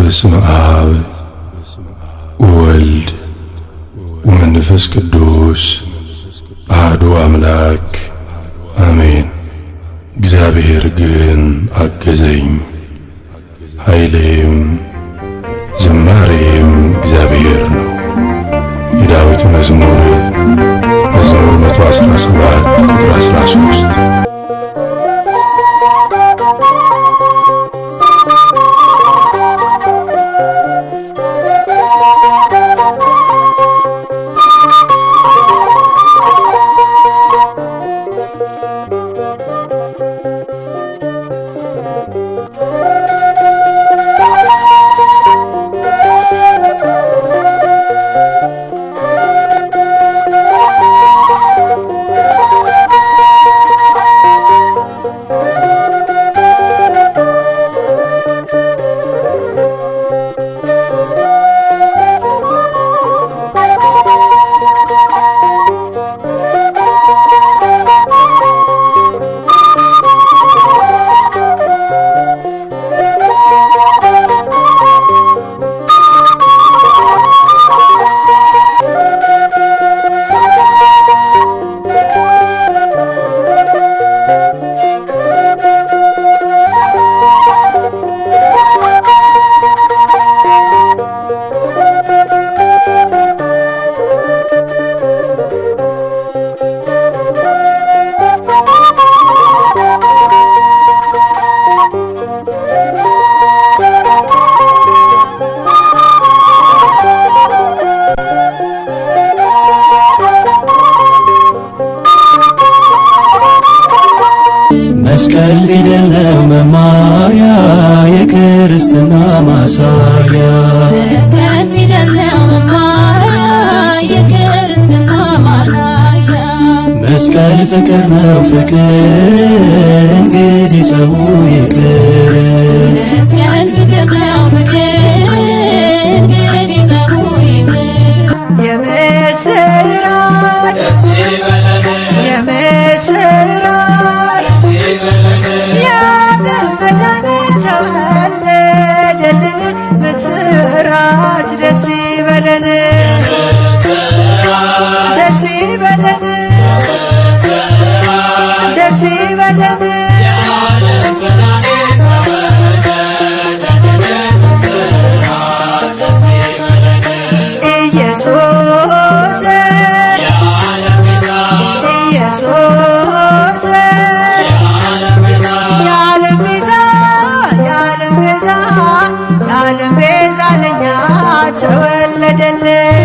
በስመ አብ ወወልድ ወመንፈስ ቅዱስ አሐዱ አምላክ አሜን። እግዚአብሔር ግን አገዘኝ፣ ኃይሌም ዝማሬም እግዚአብሔር ነው። የዳዊት መዝሙር፣ መዝሙር 117 ቁጥር 13። መስቀል ፊደል ነው መማሪያ፣ የክርስትና ማሳያ። መስቀል ፊደል ነው መማሪያ፣ የክርስትና ማሳያ። መስቀል ፍቅር ነው ፍቅር፣ እንግዲህ ሰው ይቅር። መስቀል ፍቅር ነው ፍቅር፣ እንግዲህ ሰው ይቅር። የምስራች፣ የምስራች፣ የዓለም መድኃኒት ተወለደልን። ምስራች፣ ደስ ይበለን፣ ደስ ይበለን፣ ደስ ይበለን። ኢየሱስ፣ ኢየሱስ፣ የዓለም ቤዛ፣ የዓለም ቤዛ፣ የዓለም ቤዛ ለኛ ተወለደልን።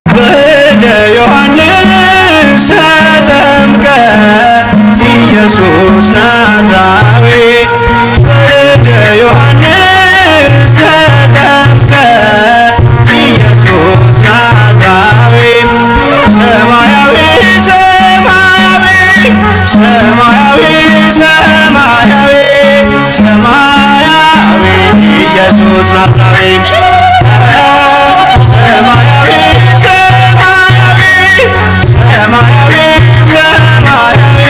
በእደ ዮሐንስ ተጠምቀ ኢየሱስ ናዝራዊ፣ በእደ ዮሐንስ ተጠምቀ ኢየሱስ ናዝራዊ፣ ሰማያዊ ሰማያዊ ሰማያዊ ሰማያዊ ሰማያዊ ኢየሱስ ናዝራዊ፣ ሰማያዊ ሰማያዊ ሰማያዊ ሰማያዊ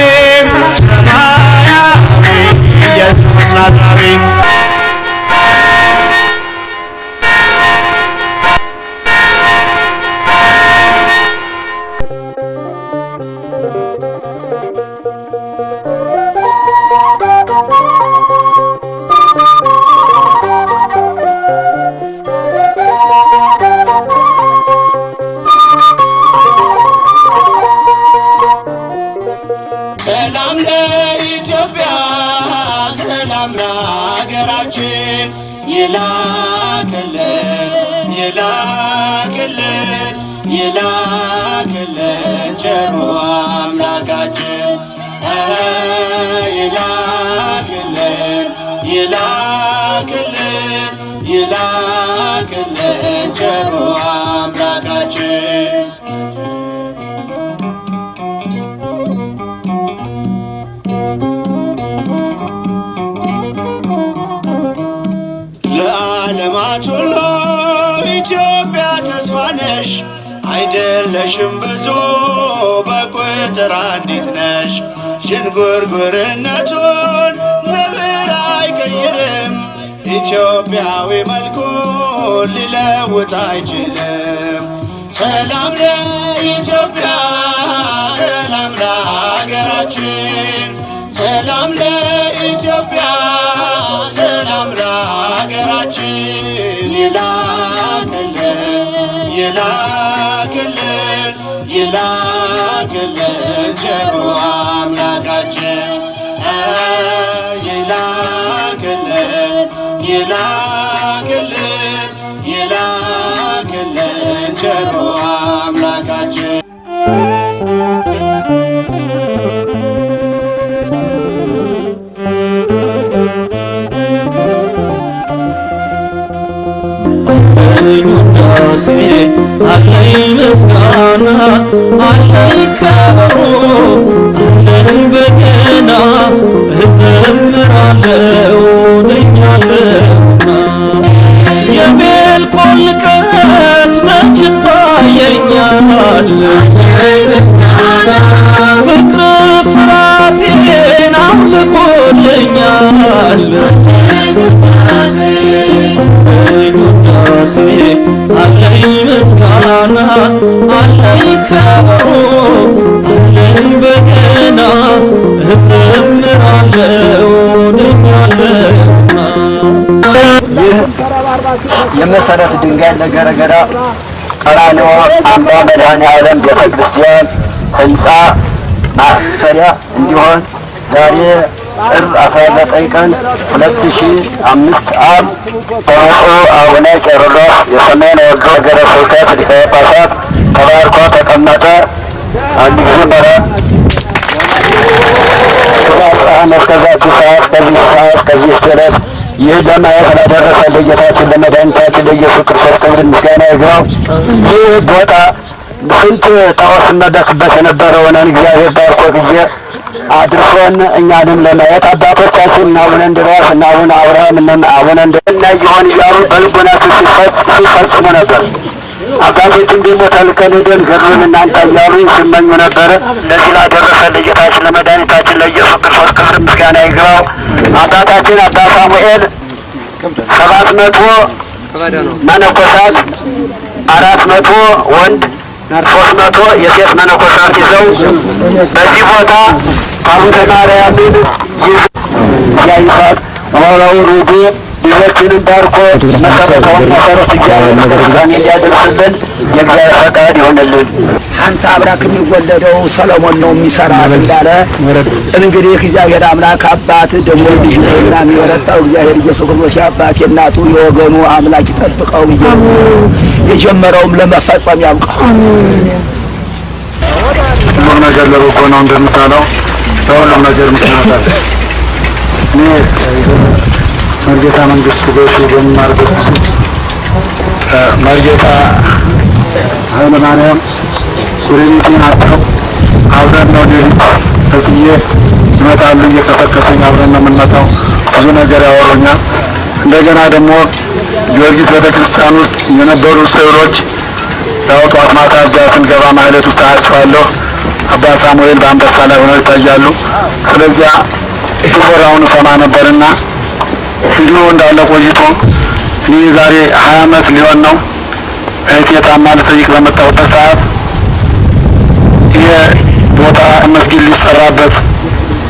ሰማያዊ ኢየሱስ ናዝራዊ። ሰላም ለኢትዮጵያ፣ ሰላም ለሀገራችን፣ ይላክልን፣ ይላክልን፣ ይላክልን ቸሩ አምላካችን፣ ይላክልን፣ ይላክልን፣ ይላክልን ቸሩ አምላካችን። ለዓለማት ሁሉ ኢትዮጵያ ተስፋ ነሽ፣ አይደለሽም ብዙ፣ በቁጥር አንዲት ነሽ። ዥንጉርጉርነቱን ነብር አይቀይርም። ኢትዮጵያዊ መልኩን ሊለውጥ አይችልም። ሰላም ለኢትዮጵያ፣ ሰላም ለሀገራችን፣ ሰላም ለኢትዮጵያ፣ ሰላም ለሀገራችን። ይላክልን፣ ይላክልን፣ ይላክልን ቸሩ አምላካችን፣ ይላክልን፣ ይላክልን፣ ይላክልን ቸሩ አምላካችን። አለኝ ውዳሴ፣ አለኝ ምስጋና፣ አለኝ ከበሮ፣ አለኝ በገና፣ እዘምራለሁ ድኛለሁና። የሜልኮል ንቀት መች ይታየኛል? ፍቅር ፍራቴን አምልኮልኛል። አለኝ ውዳሴ፣ አለኝ ምስጋና፣ አለኝ ከበሮ፣ አለኝ በገና፣ እዘምራለሁ ድኛለሁና። ይህ የመሰረት ድንጋይ ለገረገራ ቀራንዮ አምባ መድኃኔ ዓለም ቤተ ክርስቲያን ህንፃ ማስፈሪያ እንዲሆን ዛሬ ጥር 19 ቀን 2005 ዓ.ም በብፁዕ አቡነ ቄርሎስ የሰሜን ወሎ ሀገረ ስብከት ሊቀ ጳጳሳት ተባርኮ ተቀመጠ። አንድ ጊዜ መረ እስከዛች ሰዓት፣ ከዚህ ሰዓት፣ ከዚህ ዕለት ይህ ለማየት ላደረሰን ለጌታችን ለመድኃኒታችን ለኢየሱስ ክርስቶስ ክብር ምስጋና ይግባው። ይህ ቦታ ስንት ጣዖት ሲመለክበት የነበረውን እግዚአብሔር ባርኮ ጊዜ አድርሶን እኛንም ለማየት አባቶቻችን እነ አቡነ እንድርያስ፣ እነ አቡነ አብርሃም፣ እነ አቡነ እና ይሆን እያሉ በልቦናቸው ሲፈጽሙ ነበር። አባቶችም ደግሞ ተልከን ሄደን ገድሉን እናንተ እያሉ ሲመኙ ነበረ። ለዚህ ላደረሰን ለጌታችን ለመድኃኒታችን ለኢየሱስ ክርስቶስ ክብር ምስጋና ይግባው። አባታችን አባ ሳሙኤል 700 መነኮሳት፣ 400 ወንድ፣ 300 የሴት መነኮሳት ይዘው በዚህ ቦታ ታቦተ ማርያምን ያይፋት ወረውሩዱ ልጆችንም ባርኮ መሰረተውን መሰረት እግዚአብሔር ፍጻሜ እንዲያደርስልን የእግዚአብሔር ፈቃድ ይሆንልን። አንተ አብራክ የሚወለደው ሰለሞን ነው የሚሰራ እንዳለ፣ እንግዲህ እግዚአብሔር አምላክ አባት ደግሞ ልጅ ነውና የሚበረታው እግዚአብሔር ኢየሱስ ክርስቶስ የአባት የእናቱ የወገኑ አምላክ ይጠብቀው፣ የጀመረውም ለመፈጸም ያብቃው። ሁሉም ነገር ለበጎ ነው እንደሚባለው ለሁሉም ነገር ምክንያት አለ። እኔ መርጌታ መንግስቱ ጎሹ በምማርበት ጊዜ መርጌታ ኃይለ ማርያም ጎረቤቴ ናቸው። አብረን ነው ሌሊት ተጽዬ ይመጣሉ፣ እየቀሰቀሱኝ አብረን ነው የምንመጣው። ብዙ ነገር ያወሩኛል። እንደገና ደግሞ ጊዮርጊስ ቤተክርስቲያን ውስጥ የነበሩ ስዕሎች ያው ጠዋት ማታ እዚያ ስንገባ ማህሌት ውስጥ አያቸዋለሁ። አባ ሳሙኤል በአንበሳ ላይ ሆነው ይታያሉ። ስለዚያ ወራውን ሰማ ነበርና እንዲሁ እንዳለ ቆይቶ እኔ ዛሬ 20 ዓመት ሊሆን ነው እህቴ ታማ ልጠይቅ በመጣሁበት ሰዓት ይሄ ቦታ መስጊድ ሊሰራበት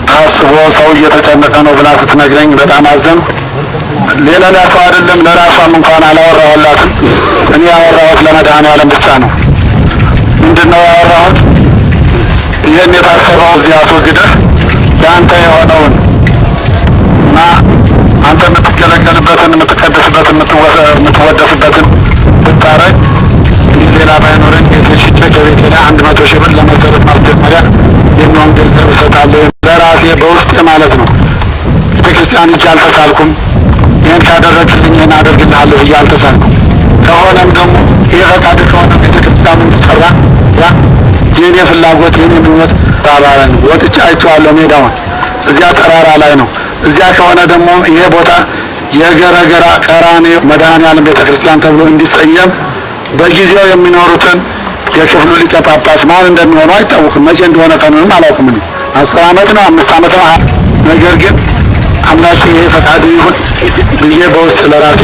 ታስቦ ሰው እየተጨነቀ ነው ብላ ስትነግረኝ በጣም አዘንኩ። ሌላ ሰው አይደለም ለራሷም እንኳን አላወራሁላትም። እኔ ያወራሁት ለመድኃኔዓለም ብቻ ነው። ምንድን ነው ያወራሁት? ይህን የታሰበው እዚህ አስወግደህ ለአንተ የሆነውን እና አንተ የምትገለገልበትን፣ የምትቀደስበትን፣ የምትወደስበትን ብታረግ ሌላ ባይኖረኝ ቤቴን ሽጬ ከቤቴ ላይ 100,000 ብር ለመሰረት ማስጀመሪያ የሚሆን ገንዘብ እሰጣለሁ። ለራሴ በውስጤ ማለት ነው። ቤተክርስቲያን ሂጄ አልተሳልኩም። ይህን ካደረግልኝ ይህን አደርግልሃለሁ ብዬ አልተሳልኩም። ከሆነም ደግሞ ይህ ፈቃድ ከሆነ ቤተክርስቲያኑ እንዲሰራ ያ የኔ ፍላጎት የኔ ምኞት ተራራ ነው። ወጥቼ አይቼዋለሁ ሜዳውን። እዚያ ተራራ ላይ ነው። እዚያ ከሆነ ደግሞ ይሄ ቦታ የገረገራ ቀራንዮ መድኃኔዓለም ቤተክርስቲያን ተብሎ እንዲሰየም በጊዜው የሚኖሩትን የክፍሉ ሊቀ ጳጳስ ማን እንደሚሆኑ አይታወቅም። መቼ እንደሆነ ቀኑንም አላውቅም እኔ። 10 ዓመት ነው፣ 5 ዓመት ነው። ነገር ግን አምላኬ ይሄ ፈቃዱ ይሁን ብዬ በውስጥ ለራሴ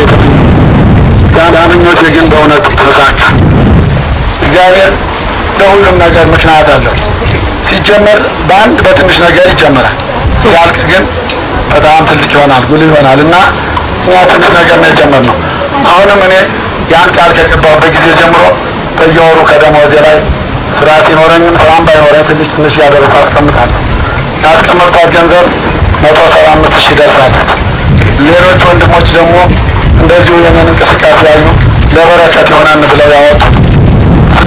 ያ ምኞቴ ግን በእውነት ተሳካ። እግዚአብሔር ለሁሉም ነገር ምክንያት አለው። ሲጀመር በአንድ በትንሽ ነገር ይጀመራል። ሲያልቅ ግን በጣም ትልቅ ይሆናል፣ ጉልህ ይሆናል እና እኛ ትንሽ ነገር ነው የጀመርነው። አሁንም እኔ ያን ቃል ከገባሁበት ጊዜ ጀምሮ በየወሩ ከደሞዜ ላይ ስራ ሲኖረኝም ስራም ባይኖረኝ ትንሽ ትንሽ እያደረኩ አስቀምጣለሁ። ያስቀመጥኳት ገንዘብ 175,000 ደርሳለች። ሌሎች ወንድሞች ደግሞ እንደዚሁ የኔን እንቅስቃሴ ያዩ ለበረከት ይሆናል ብለው ያወጡት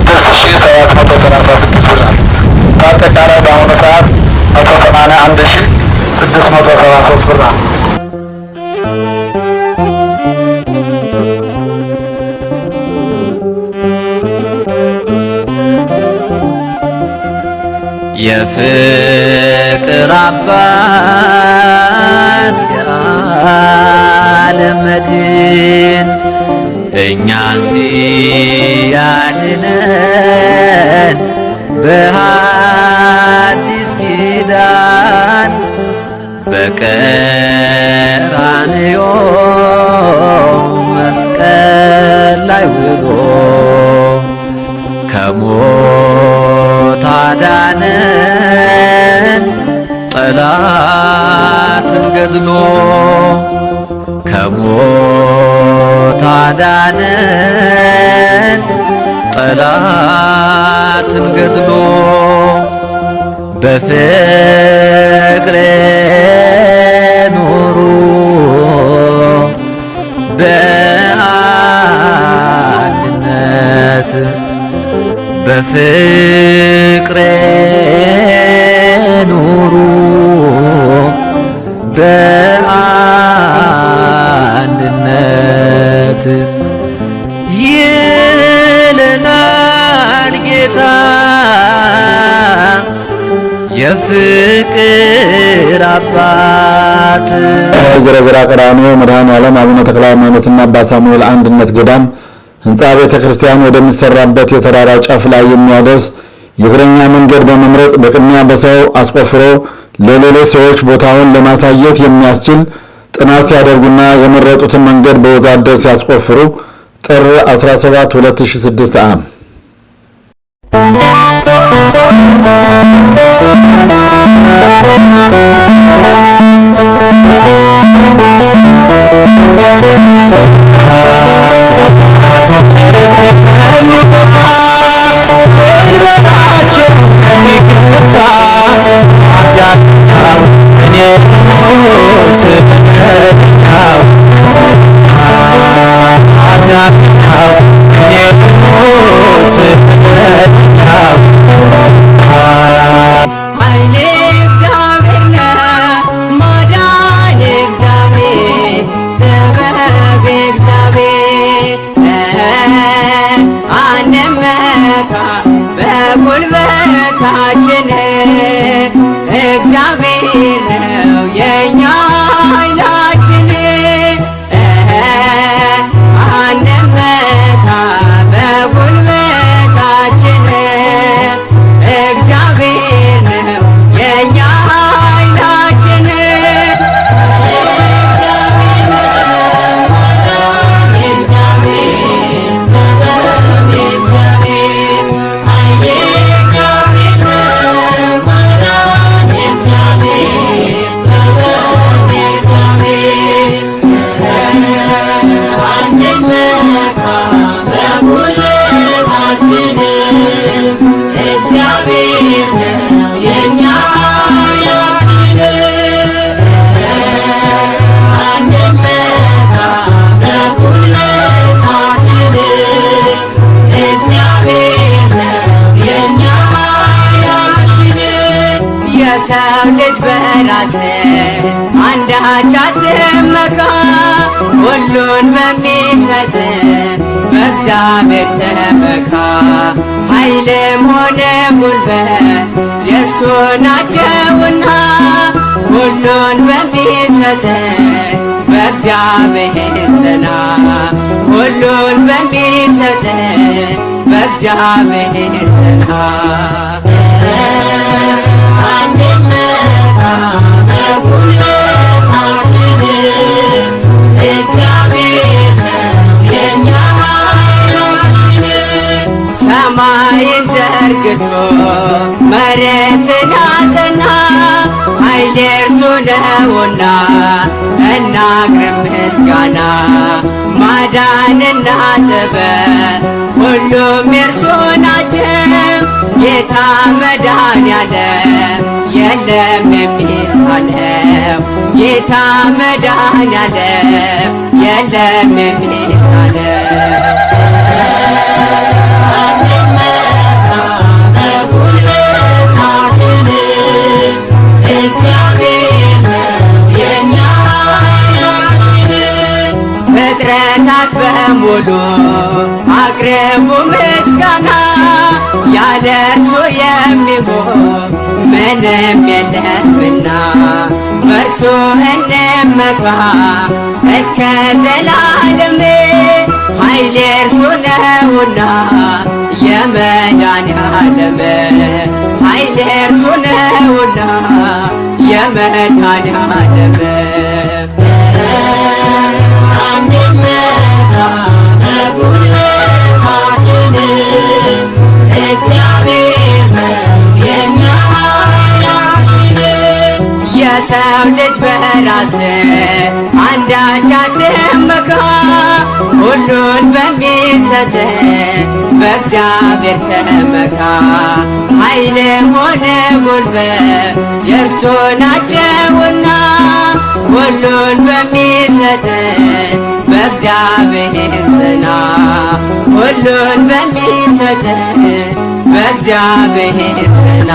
6,736 ብር አለ። በአጠቃላይ በአሁኑ ሰዓት 181,673 ብር አለ። የፍቅር አባት፣ የዓለም መድን፣ እኛን ሲያድነን በሐዲስ ኪዳን በቀራንዮ መስቀል ላይ ውሎ ከሞት አዳነን ጠላትን ገድሎ፣ ከሞት አዳነን ጠላትን ገድሎ። በፍቅሬ ኑሩ በአንድነት፣ በፍቅሬ ኑሩ በአንድነት ይለናል ጌታ የፍቅር አባት። ገረገራ ቀራንዮ መድኃኔዓለም አቡነ ተክለ ሃይማኖትና አባ ሳሙኤል አንድነት ገዳም ህንፃ ቤተ ክርስቲያን ወደሚሰራበት የተራራ ጫፍ ላይ የሚያደርስ የእግረኛ መንገድ በመምረጥ በቅድሚያ በሰው አስቆፍሮ ለሌሎች ሰዎች ቦታውን ለማሳየት የሚያስችል ጥናት ሲያደርጉና የመረጡትን መንገድ በወዛደር ሲያስቆፍሩ ጥር 17 2006 ዓ.ም። ኃይሌ እግዚአብሔር ነው፣ ማዳን እግዚአብሔር፣ ጥበብ እግዚአብሔር። አንመካ በጉልበታችን፣ እግዚአብሔር ነው የእኛ ኃይላችን። አንመካ በጉልበታችን፣ እግዚአብሔር ነው የእኛ ኃይላችን። እግዚአብሔር ነው የእኛ ኃይላችን። አንመካ በጉልበታችን፣ እግዚአብሔር ነው የእኛ ኃይላችን። የሰው ልጅ በራስ አንዳች አትመካ፣ ሁሉን በሚሰጥ በእግዚአብሔር ተመካ። ኃይልም ሆነ ጉልበት የእርሱ ናቸውና ሁሉን በሚሰጥ በእግዚአብሔር ጽና። ሁሉን በሚሰጥ በእግዚአብሔር ጽና። ነውና እናቅርብ ምስጋና። ማዳንና ጥበብ ሁሉም የእርሱ ናቸው። ጌታ መድኃኔዓለም የለም የሚሳነው። ጌታ መድኃኔዓለም የለም የሚሳነው። ፍጥረታት በሙሉ አቅርቡ ምስጋና፣ ያለ እርሱ የሚሆን ምንም የለምና። በእርሱ እንመካ እስከ ዘላለም፣ ኃይል የእርሱ ነውና የመድኃኔዓለም። ኃይል የእርሱ ነውና የመድኃኔዓለም። የሰው ልጅ በራስ አንዳች አትመካ፣ ሁሉን በሚሰጥ በእግዚአብሔር ተመካ። ኃይልም ሆነ ጉልበት የእርሱ ናቸውና፣ ሁሉን በሚሰጥ በእግዚአብሔር ጽና። ሁሉን በሚሰጥ በእግዚአብሔር ጽና።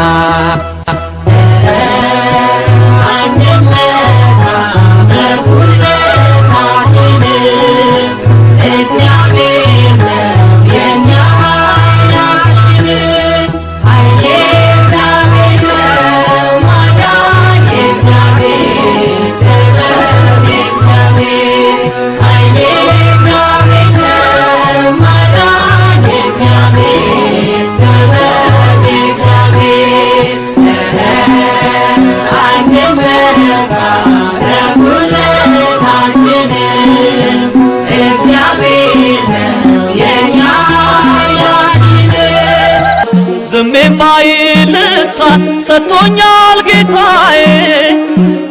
ዝም የማይል ልሳን ሰጥቶኛል ጌታዬ፣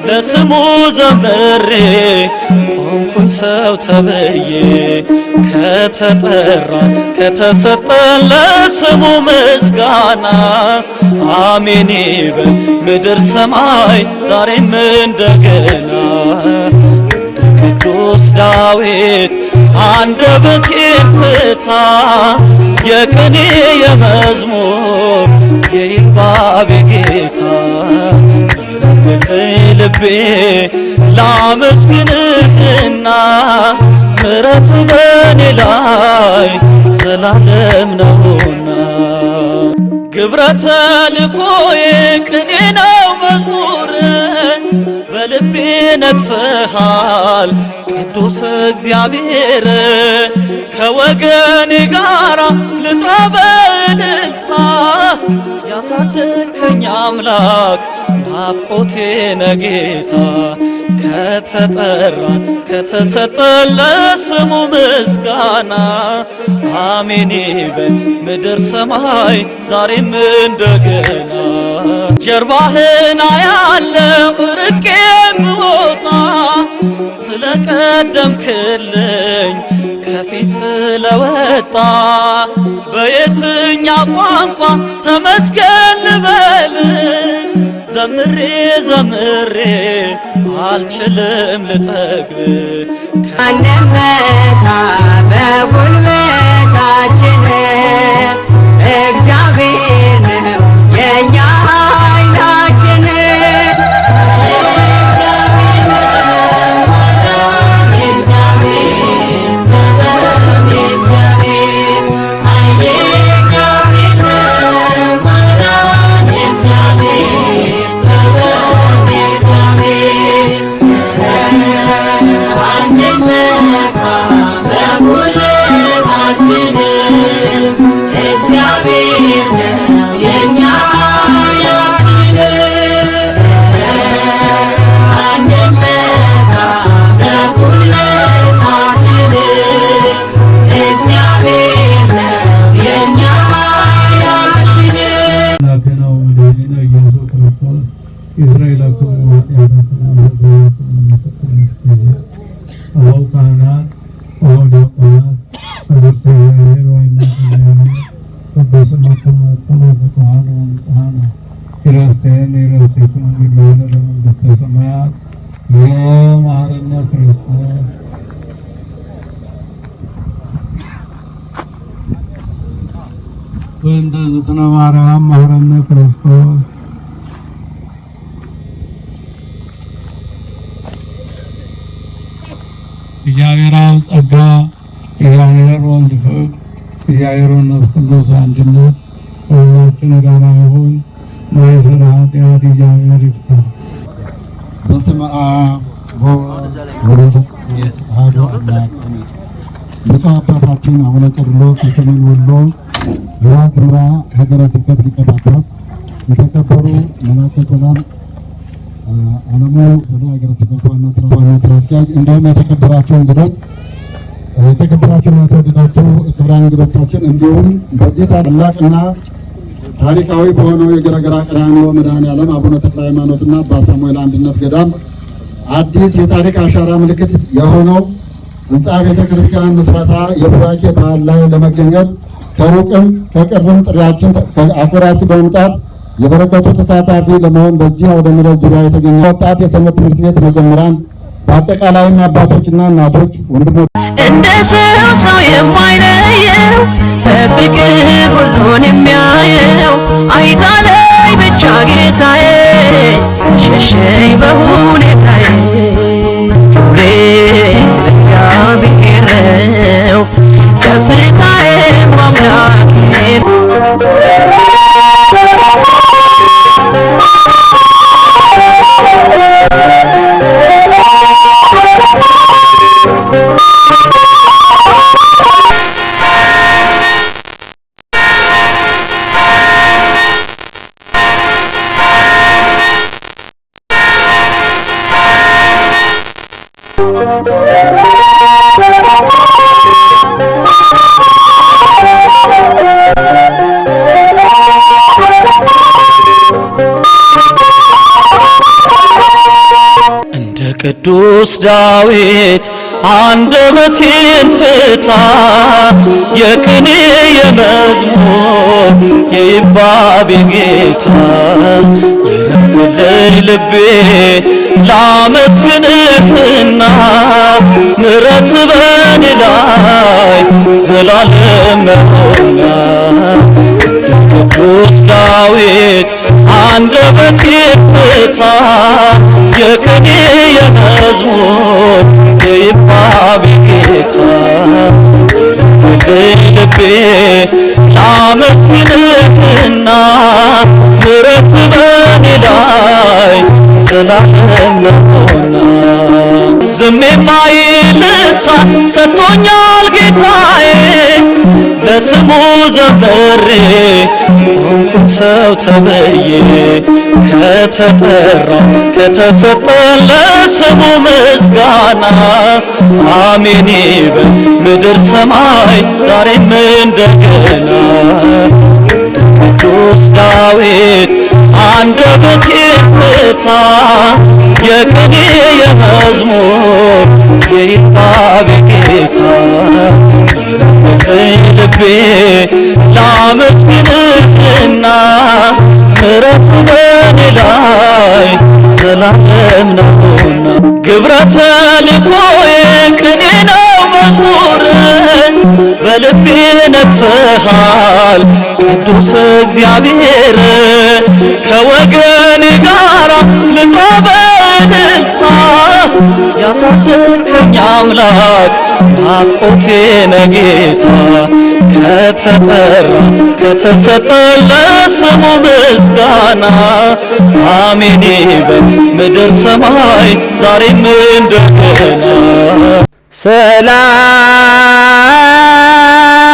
ለስሙ ዘምሬ ቆምኩኝ ሰው ተብዬ። ከተጠራ ከተሰጠ ለስሙ ምስጋና፣ አሜን ይበል ምድር ሰማይ ዛሬም እንደገና። እንደ ቅዱስ ዳዊት አንደበቴን ፍታ፣ የቅኔ የመዝሙር የይባቤ ጌታ። ይረፍልኝ ልቤ ላመስግንህና፣ ምሕረት በኔ ላይ ዘላለም ነውና። ግብረ ተልእኮዬ ቅኔ ነው መዝሙር፣ በልቤ ነግሰሃል ቅዱስ እግዚአብሔር። ከወገኔ ጋራ ልጥራ በእልልታ፣ ያሳደግከኝ አምላክ ናፍቆቴ ነጌታ። ከተጠራ ከተሰጠ ለስሙ ምስጋና፣ አሜን ይበል ምድር ሰማይ ዛሬም እንደገና። ጀርባህን አያለው ርቄ ብወጣ፣ ስለቀደምክልኝ ከፊት ስለወጣ፣ በየትኛ ቋንቋ ተመስገን ልበል? ዘምሬ ዘምሬ አልችልም ልጠግብ። አንመካ በጉልበታችን፣ እግዚአብሔር ነው የእኛ ኃይላችን። ማርያም መሐረነ ክርስቶስ። እግዚአብሔር አብ ጸጋ፣ እግዚአብሔር ወልድ ፍቅር፣ እግዚአብሔር መንፈስ ቅዱስ አንድነት ከሁላችን ጋር ይሁን። ማይሰራ ኃጢአት እግዚአብሔር ይፍታ። በስመ አብ ወወልድ ወመንፈስ ቅዱስ አሐዱ አምላክ አሜን። ብፁዕ አባታችን አቡነ ቄርሎስ የሰሜን ወሎ ዋግ ኽምራ ሀገረ ስብከት ሊቀ ጳጳስ፣ የተከበሩ መላከ ሰላም አለሙ ስለ ሀገረ ስብከት ዋና ስራ አስኪያጅ፣ እንዲሁም የተከበራችሁ እንግዶች፣ የተከበራችሁና የተወደዳችሁ ክቡራን እንግዶቻችን፣ እንዲሁም በዚህ ታላቅና ታሪካዊ በሆነው የገረገራ ቀራንዮ መድኃኔዓለም አቡነ ተክለ ሃይማኖትና አባ ሳሙኤል አንድነት ገዳም አዲስ የታሪክ አሻራ ምልክት የሆነው ሕንፃ ቤተ ክርስቲያን ምስረታ የቡራኬ በዓል ላይ ለመገኘት ከሩቅም ከቅርብም ጥሪያችን አክብራችሁ በመምጣት የበረከቱ ተሳታፊ ለመሆን በዚህ አውደ ምሕረት ዙሪያ የተገኘ ወጣት የሰንበት ትምህርት ቤት መዘምራን፣ በአጠቃላይም አባቶችና እናቶች፣ ወንድሞች እንደ ሰው ሰው የማይለየው፣ በፍቅር ሁሉን የሚያየው፣ አይጣለኝ ብቻ ጌታዬ፣ ሸሸኝ በሁኔታዬ። ክብሬ በእግዚአብሔር ነው፣ ከፍታዬ በአምላኬ። እንደ ቅዱስ ዳዊት አንደበቴን ፍታ፣ የቅኔ የመዝሙር የይባቤ ጌታ። ይረፍልኝ ልቤ ላመስግንህና፣ ምሕረት በኔ ላይ ዘላለም ነውና። እንደ ቅዱስ ዳዊት አንደበቴን ፍታ፣ የቅኔ የመዝሙር የይባቤ ጌታ። ይረፍልኝ ልቤ ላመስግንህና፣ ምሕረት በኔ ላይ ዘላለም ነውና። ዝም የማይል ልሳን ሰጥቶኛል ጌታዬ፣ ለስሙ ዘምሬ ቆምኩኝ ሰው ተብዬ። ከተጠራ ከተሰጠ ለስሙ ምስጋና፣ አሜን ይበል ምድር ሰማይ ዛሬም እንደገና። እንደ ቅዱስ ዳዊት አንደበቴን ፍታ፣ የቅኔ የመዝሙር የይባቤ ጌታ። ይረፍልኝ ልቤ ላመስግንህና፣ ምሕረት በኔ ላይ ዘላለም ነውና። ግብረ ተልእኮዬ ቅኔ ነው መዝሙር፣ በልቤ ነግሰሃል ቅዱስ እግዚአብሔር። ከወገኔ ጋራ ልጥራ በእልልታ፣ ያሳደግከኝ አምላክ ናፍቆቴ ነጌታ። ከተጠራ ከተሰጠ ለስሙ ምስጋና፣ አሜን ይበል ምድር ሰማይ ዛሬም እንደገና።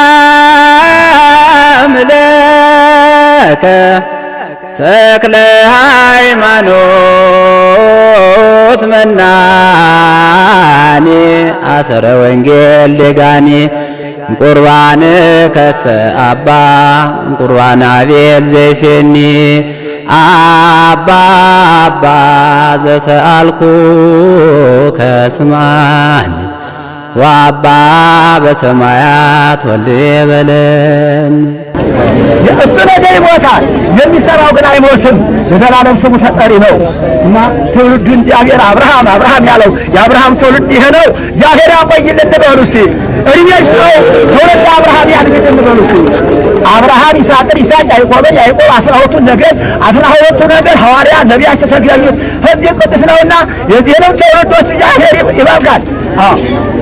ሰላም ለከ ተክለ ሃይማኖት መናኔ፣ አሰረ ወንጌል ደጋኔ። ቁርባን ከሰ አባ ቁርባን አቤል ዘይሴኒ፣ አባ አባ ዘሰአልኩ ከስማኒ፣ ወአባ በሰማያት ወልድ የበለን። እሱ ነገር ይሞታል፣ የሚሰራው ግን አይሞትም። ለዘላለም ስሙ ተጠሪ ነው እና ትውልዱን እግዚአብሔር አብርሃም አብርሃም ያለው የአብርሃም ትውልድ ይሄ ነው። እግዚአብሔር ያቆይልን በሉ እስቲ፣ እድሜ ይስጠው። ትውልድ አብርሃም ያድግልን በሉ እስቲ። አብርሃም ይስሐቅን፣ ይስሐቅ ያዕቆብን፣ ያዕቆብ 12ቱን ነገድ፣ 12ቱ ነገድ ሐዋርያ ነቢያት የተገኙት ሕግ ቅዱስ ነውና የዚህንም ትውልዶች እግዚአብሔር ይባርካል። አዎ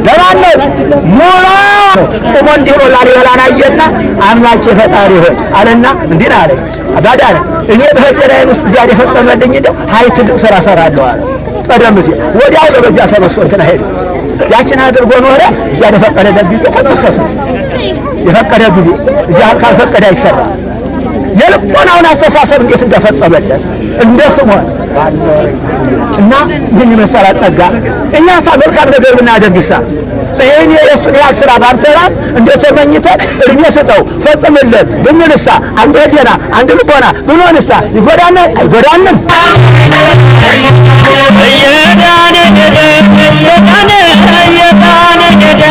ለማን ነው? ሙላ ቆሞ እንዲህ ብሎ ላሊበላን አየና አምላኬ ፈጣሪ ሆይ አለና እንዲህ አለ። አባዳነ እኔ በህሊናዬ ውስጥ እግዚአብሔር የፈጸመልኝ እንደው ሀይ ትልቅ ስራ እሰራለሁ አለ። ቀደም ሲል ወዲያው በዚያ ተነስቶ እንትና ሄደ። ያችን አድርጎ ኖረ። እግዚአብሔር የፈቀደለት ጊዜ ተመልከቱ። የፈቀደ ጊዜ እግዚአብሔር ካልፈቀደ አይሰራም። የልቦናውን አስተሳሰብ እንዴት እንደፈጸመለት እንደ ስምዖን እና ይህን የመሰለ ጸጋ እኛሳ መልካም ነገር ብናደርግሳ ይህን የእሱን ያህል ስራ ባንሰራም እንደ ተመኝተን እድሜ ስጠው ፈጽምልን ብንልሳ አንድ ህሊና አንድ ልቦና ብንሆንሳ ይጎዳናል? አይጎዳንም። እየዳነ ሄደ እየዳነ እየዳነ ሄደ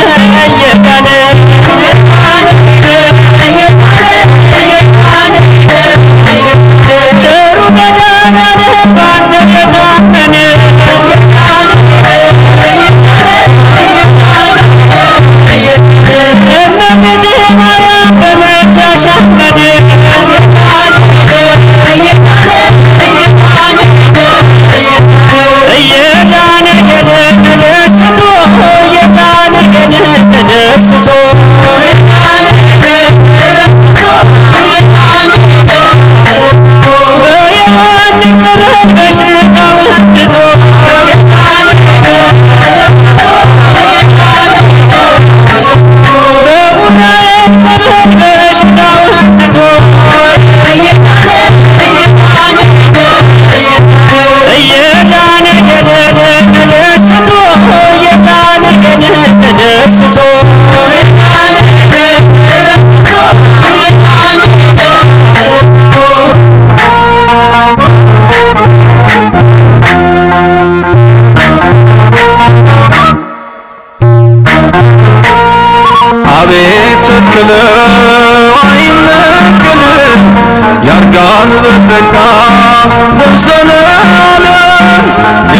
እየዳነ ቸሩ መድኃኔዓለም ባንተ የታመነ እመቤቴ ማርያም በምልጃሽ አመነ እየዳነ ሄደ ተደስቶ እየዳነ ሄደ ተደስቶ በዮሐንስ ጸበል በሽታውን ትቶ በዑራኤል ጸበል በሽታውን ትቶ እየዳነ ሄደ ተደስቶ እየዳነ ሄደ ተደስቶ አቤት ቸክለው አይነቀልም ያርጋል በጸጋ ለዘላለም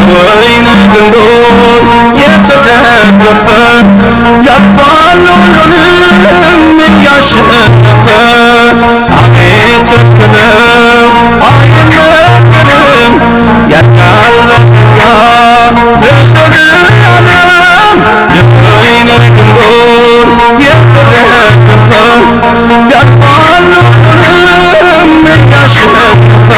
የወይን ግንዶች የተደገፈ ያልፋል ሁሉንም እያሸነፈ አቤት ቸክለው አይነቀልም ያርጋል በጸጋ ለዘላለም የወይን ግንዶች የተደገፈ ያልፋል ሁሉንም እያሸነፈ።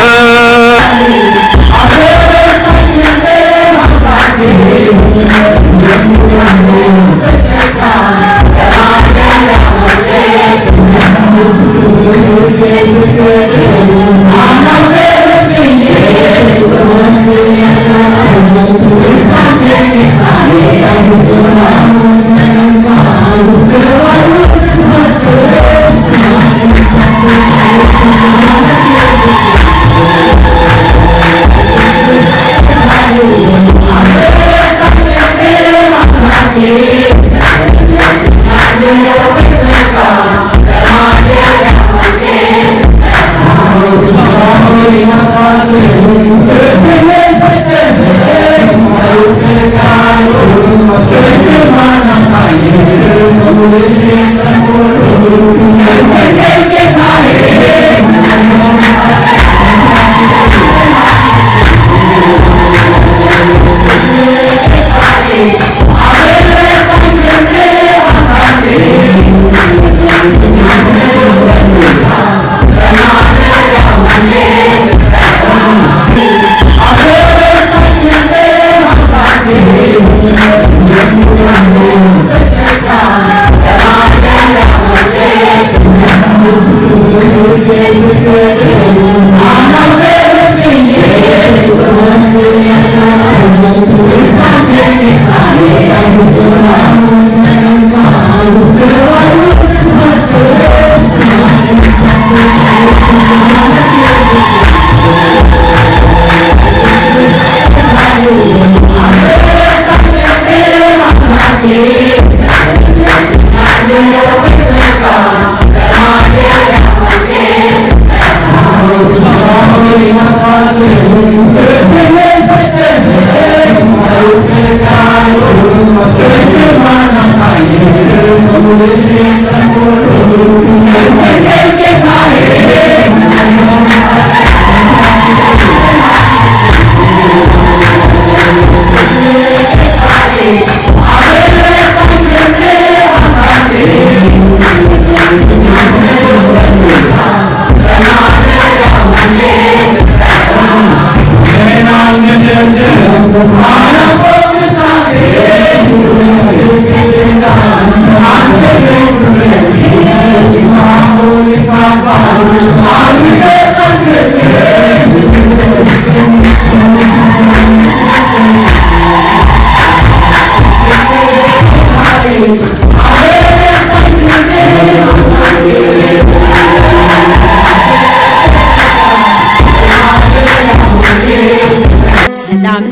ሰላም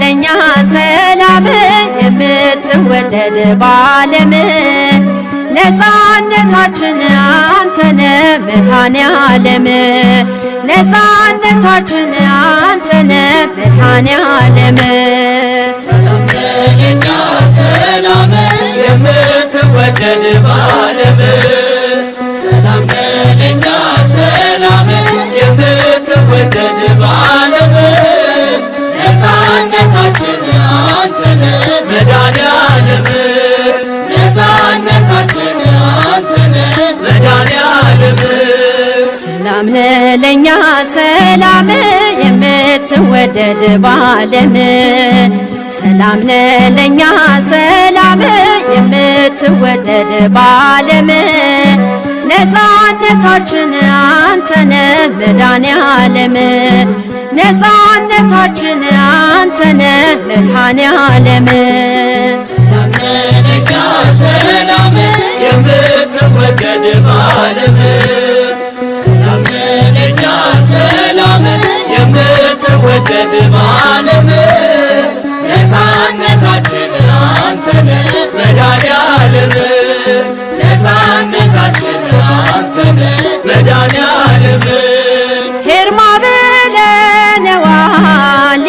ለኛ ሰላም የምትወደድ ባለም ነፃነታችን አንተነ መድኃኔዓለም ነፃነታችን አንተነ መድኃኔዓለም ሰላም ለኛ ሰላም የምትወደድ ባለም ሰላም ለኛ ሰላም የምትወደድ ባለም ነፃነታችን አንተነ መድኃኔዓለም ነፃነታችን አንተነ መድኃኔዓለም ሰላም ለኛ ሰላም የምትወደድ ባለም ሰላም ለኛ ሰላም የምትወደድ ባለም ነፃነታችን አንተነ መድኃኔዓለም ነፃነታችን አንተነ መድኃኔዓለም ሰላም ለኛ ሰላም የምትወደድ ባለም ሰላም ለኛ ሰላም የምትወደድ ባለም ነፃነታችን አንተነ መድኃኔዓለም ነፃነታችን አንተነ መድኃኔዓለም ሄርማ ብለነዋል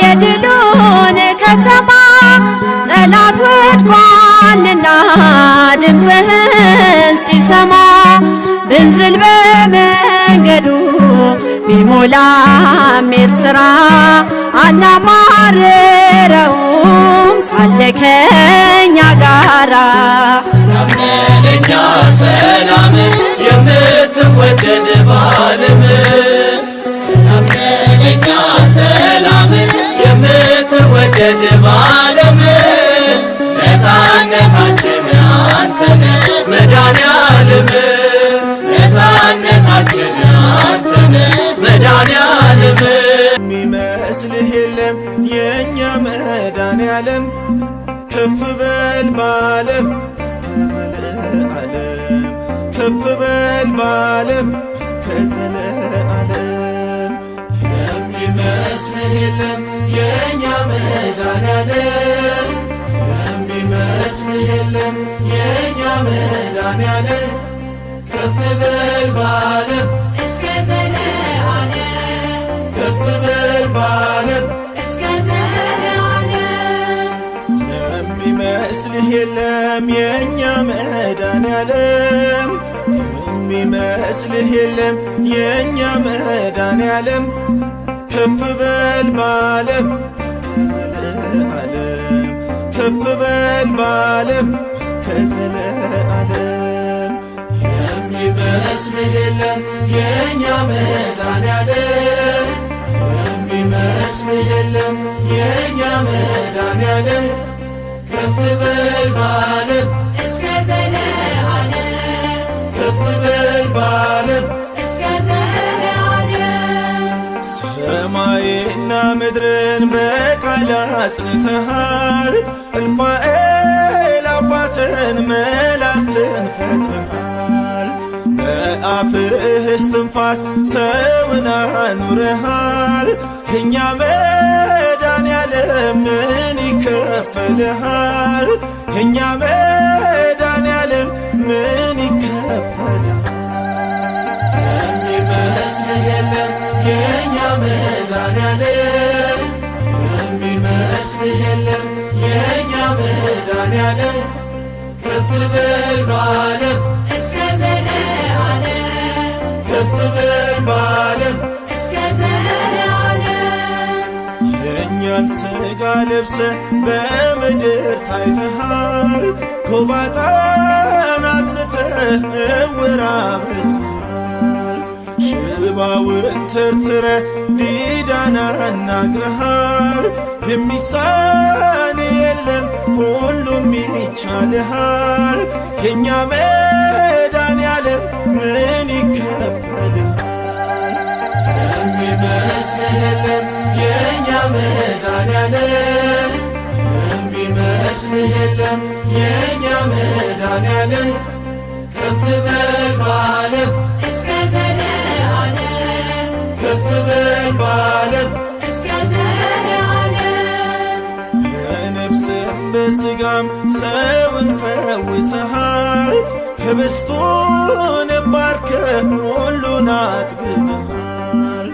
የድሉን ከተማ ጠላት ወድቋልና ድምፅህን ሲሰማ ብንዝል በመንገዱ ቢሞላም ኤርትራ አናማርረውም ሳለ ከኛ ጋራ ሰላም ለኛ ሰላም የምትወደድ ባለም ሰላም ለኛ ሰላም የምትወደድ ባለም ነፃነታችን አንተነ መድኃኔዓለም ነፃነታችን አንተነ መድኃኔዓለም የሚመስልህ የለም የእኛ መድኃኔዓለም ከፍ በል በዓለም እስከ ዘለዓለም ከፍ በል በዓለም እስከ ዘለዓለም የሚመስልህ የለም የእኛ መድኃኔዓለም የሚመስልህ የለም የእኛ መድኃኔዓለም ከፍ በል በዓለም እስከ ዘለዓለም ከፍ በል በዓለም እስከ ዘለዓለም የሚመስልህ የለም የእኛ መድኃኔዓለም የሚመስልህ የለም የእኛ መድኃኔዓለም ከፍ በል በዓለም እስከ ዘለዓለም ከፍ በል በዓለም እስከ ዘለዓለም የሚመስልህ የለም የእኛ መድኃኔዓለም የሚመስልህ የለም የእኛ መድኃኔዓለም ከፍ በል በዓለም እስከ ዘለዓለም ከፍ በል በዓለም እስከ ዘለዓለም ሰማይና ምድርን በቃል አጽንተሃል እልፍ አእላፋትን መላእክትን ፈጥረሃል በአፍህ እስትንፋስ ሰውን አኑረሃል እኛ መድኃኔዓለም ምን ይከፈልሃል? እኛ መድኃኔዓለም ምን ይከፈልሃል? የሚመስልህ የለም የእኛ መድኃኔዓለም የሚመስልህ የለም የእኛ መድኃኔዓለም ከፍ በል በዓለም እስከ ዘለዓለም ከፍ በል በዓለም እስከ ዘለዓለም የእኛን ሥጋ ለብሰ በምድር ታይተሃል ጎባጣን አቅንተህ ዕውር አብርተሃል ሽባውን ተርትረ ዲዳን አናግረሃል። የሚሳን የለም ሁሉም ይቻልሃል። የእኛ መድኃኔዓለም ምን ይከፈልሃል? የሚመስልህ የለም የእኛ መድኃኔዓለም፣ የሚመስልህ የለም የእኛ መድኃኔዓለም፣ ከፍ በል በዓለም እስከ ዘለዓለም፣ ከፍ በል በዓለም እስከ ዘለዓለም። በነፍስም በሥጋም ሰውን ፈውሰሃል። ህብስቱን ባርከህ ሁሉን አጥግበሃል።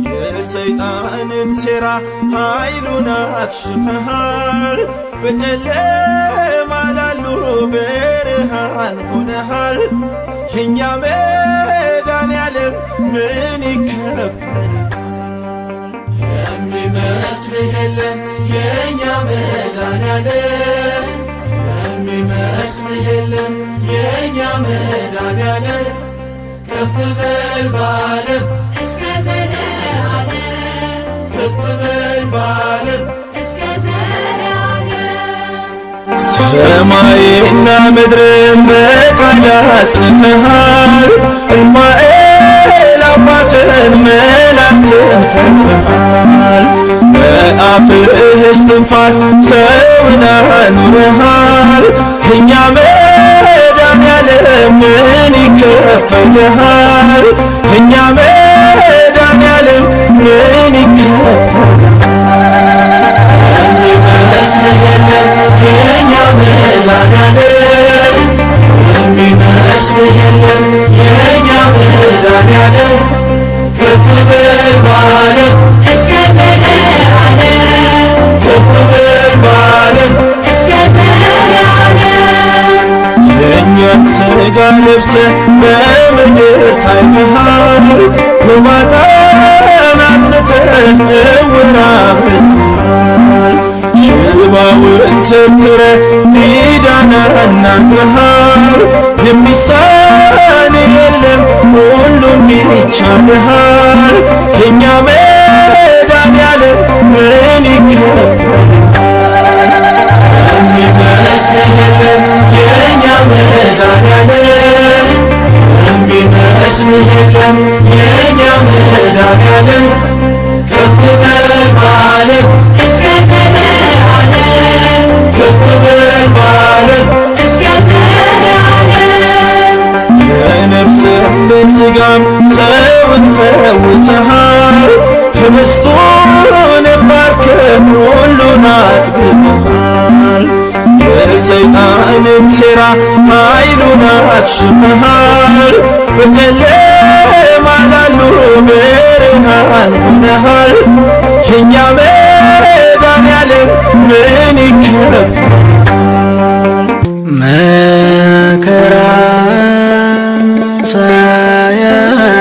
የሰይጣንን ሴራ ኃይሉን አክሽፈሃል። በጨለማ ላሉ ብርሃን ሆነሃል። የእኛ መድኃኔዓለም ምን ይከፈልሃል? የሚመስልህ የለም የእኛ መድኃኔዓለም፣ የሚመስልህ የለም የእኛ መድኃኔዓለም፣ ከፍ በል በዓለም እስከ ዘለዓለም፣ ከፍ በል በዓለም እስከ ዘለዓለም። ሰማይና ምድርን በቃል አጽንተሃል። እልፍ አእላፋትን መላእክትን ፈጥረሃል። በአፍህ እስትንፋስ ሰውን አኑረሃል። እኛ መድኃኔዓለም ምን ይከፈልሃል? እኛ መድኃኔዓለም ምን ይከፈልሃል? የሚመስልህ የለም የእኛ መድኃኔዓለም፣ የሚመስልህ የለም የእኛ መድኃኔዓለም፣ ከፍ በል በዓለም እስከ ዘለዓለም፣ ከፍ በል በዓለም እስከ ዘለዓለም። የእኛን ሥጋ ለብሰህ በምድር ታይተሃል። ጎባጣን አቅንተህ ዕውር አብርተሃል። ሽባውን ተርትረህ ዲዳን አናግረሃል። የሚሳን የለም ሁሉም ይቻልሃል። የእኛ መድኃኔዓለም ምን ይከፈልሃል? የሚመስልህ የለም የእኛ መድኃኔዓለም፣ የሚመስልህ የለም የእኛ መድኃኔዓለም፣ ከፍ በል በዓለም እስከ ዘለዓለም፣ ከፍ በል በዓለም እስከ ዘለዓለም። በነፍስም በሥጋም ሰውን ፈውሰሃል። ህብስቱን ባርከህ ሁሉን አጥግበሃል። የሰይጣንን ሴራ ኃይሉን አክሽፈሃል። በጨለማ ላሉ ብርሃን ሆነሃል። የእኛ መድኃኔዓለም ምን ይከፈልሃል? መከራ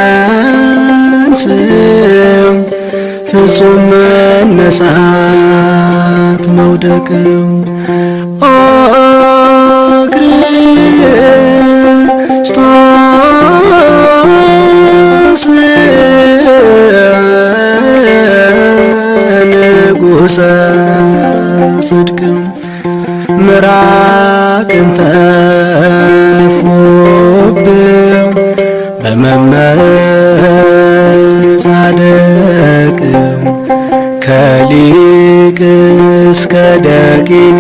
ሳያንስ ፍጹም መነሳት መውደቅ ኦ ክርስቶስ ንጉሠ ጽድቅ ምራቅን ተፉብ በመመጻደቅ ከሊቅ እስከ ደቂቅ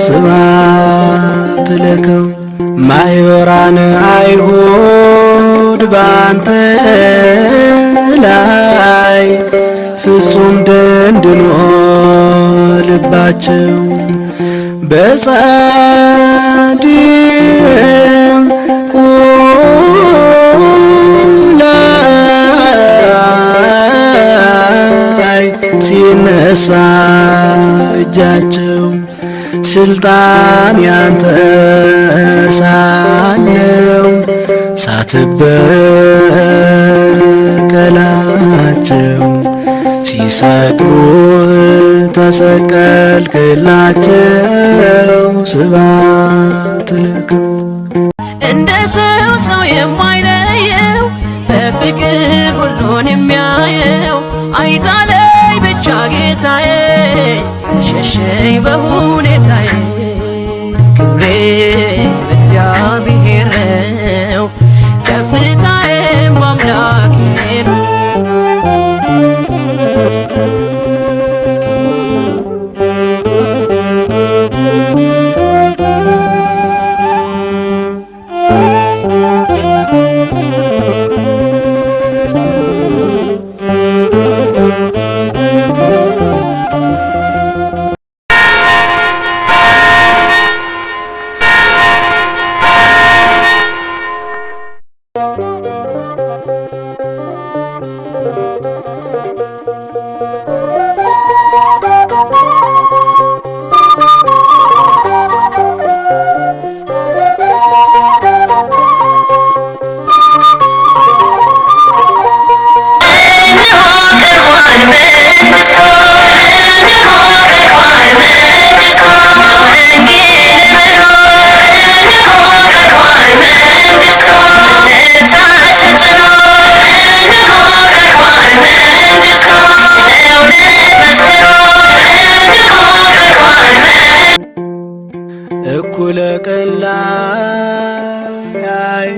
ስብሐት ለከ። ማኅበራን አይሁድ ባንተ ላይ ፍጹም ደንድኖ ልባቸው በጻድቁ ላይ ሲነሳ እጃቸው ስልጣን ያንተ ሳለው ሳትበቀላቸው ሲሰቅሉ ተሰቀልክላቸው ስብሐት ለከ። እንደ ሰው ሰው የማይለየው በፍቅር ሁሉን የሚያየው አይጣለኝ ብቻ ጌታዬ። በሁኔታዬ። ክብሬ በእግዚአብሔር ነው፣ ከፍታዬም በአምላኬ ነው። እኩለ ቀን ላይ አይሁድ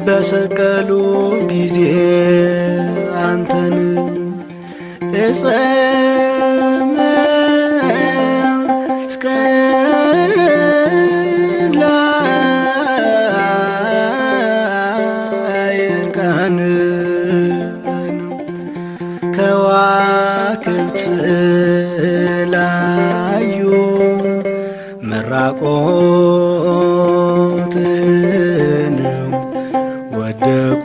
በሰቀሉ ጊዜ አንተን ዕፀ መስቀል ላይ እርቃንህን ከዋክብት ላዩ መራቆትን ወደቁ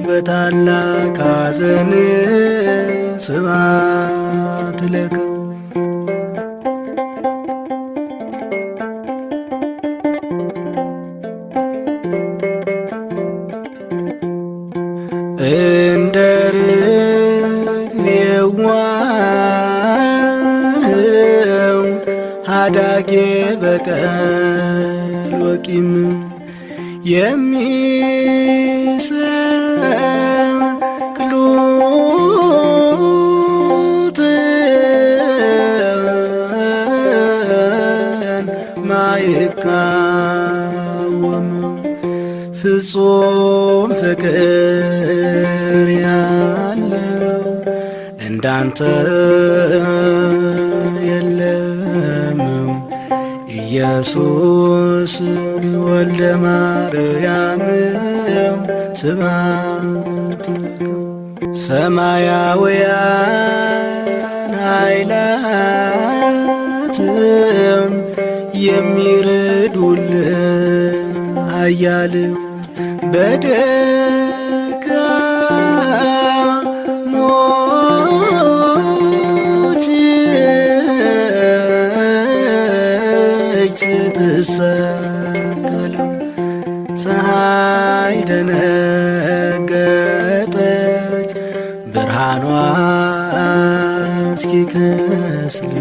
በታላቅ ሐዘን። ስብሐት ለከ። እንደ ርግብ የዋህ ሀዳጌ በቀል ወቂም የሚሰቅሉትን ማይቃወም ፍጹም ፍቅር ያለው እንዳንተ የለም። ኢየሱስ ወልደ ማርያም ስብሐት ለከ። ሰማያውያን ኃይላት የሚረዱልህ ኃያል በደካሞች እጅ ስትሰቀል ፀሐይ ደነገጠች ብርሃኗ እስኪከስል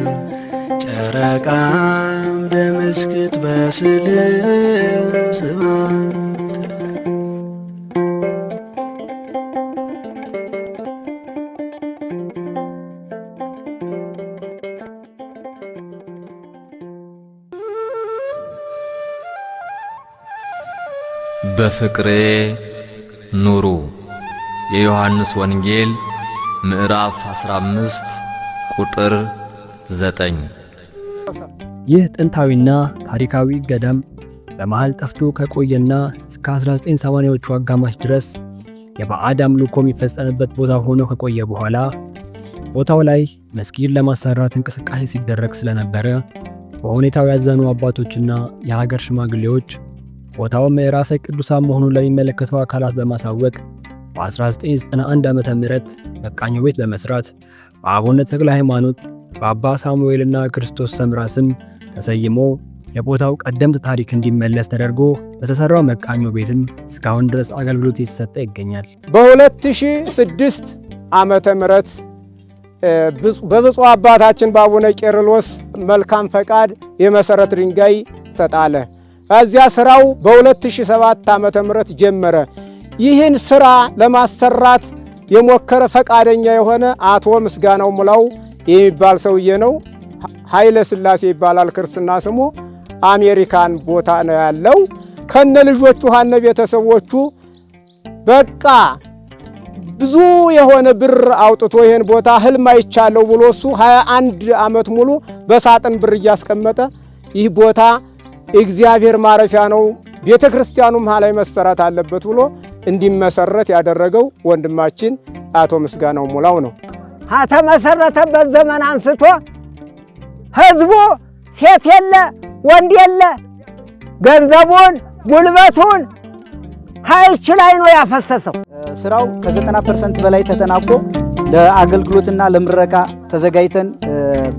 ጨረቃም ደም እስክትመስል። ስብሐት ለከ። በፍቅሬ ኑሩ። የዮሐንስ ወንጌል ምዕራፍ 15 ቁጥር 9። ይህ ጥንታዊና ታሪካዊ ገዳም በመሃል ጠፍቶ ከቆየና እስከ 1980ዎቹ አጋማሽ ድረስ የባዕድ አምልኮ የሚፈጸምበት ቦታ ሆኖ ከቆየ በኋላ፣ ቦታው ላይ መስጊድ ለማሰራት እንቅስቃሴ ሲደረግ ስለነበረ በሁኔታው ያዘኑ አባቶችና የሀገር ሽማግሌዎች ቦታው ምዕራፈ ቅዱሳን መሆኑን ለሚመለከተው አካላት በማሳወቅ በ1991 ዓ.ም መቃኞ ቤት በመስራት በአቡነ ተክለ ሃይማኖት፣ በአባ ሳሙኤልና ክርስቶስ ሰምራ ስም ተሰይሞ የቦታው ቀደምት ታሪክ እንዲመለስ ተደርጎ በተሰራው መቃኞ ቤትም እስካሁን ድረስ አገልግሎት እየተሰጠ ይገኛል። በ2006 ዓመተ ምህረት በብፁዕ አባታችን በአቡነ ቄርሎስ መልካም ፈቃድ የመሰረት ድንጋይ ተጣለ። እዚያ ስራው በ2007 ዓመተ ምህረት ጀመረ። ይህን ስራ ለማሰራት የሞከረ ፈቃደኛ የሆነ አቶ ምስጋናው ሙላው የሚባል ሰውዬ ነው። ኃይለ ሥላሴ ይባላል ክርስትና ስሙ። አሜሪካን ቦታ ነው ያለው። ከነ ልጆቹ ከነ ቤተሰቦቹ በቃ ብዙ የሆነ ብር አውጥቶ ይሄን ቦታ ህልም አይቻለሁ ብሎ እሱ 21 ዓመት ሙሉ በሳጥን ብር እያስቀመጠ ይህ ቦታ እግዚአብሔር ማረፊያ ነው፣ ቤተ ክርስቲያኑም ላይ መሰራት አለበት ብሎ እንዲመሰረት ያደረገው ወንድማችን አቶ ምስጋናው ሙላው ነው። ከተመሰረተበት ዘመን አንስቶ ህዝቡ ሴት የለ ወንድ የለ ገንዘቡን ጉልበቱን ሀይች ላይ ነው ያፈሰሰው። ስራው ከ90% በላይ ተጠናቆ ለአገልግሎትና ለምረቃ ተዘጋጅተን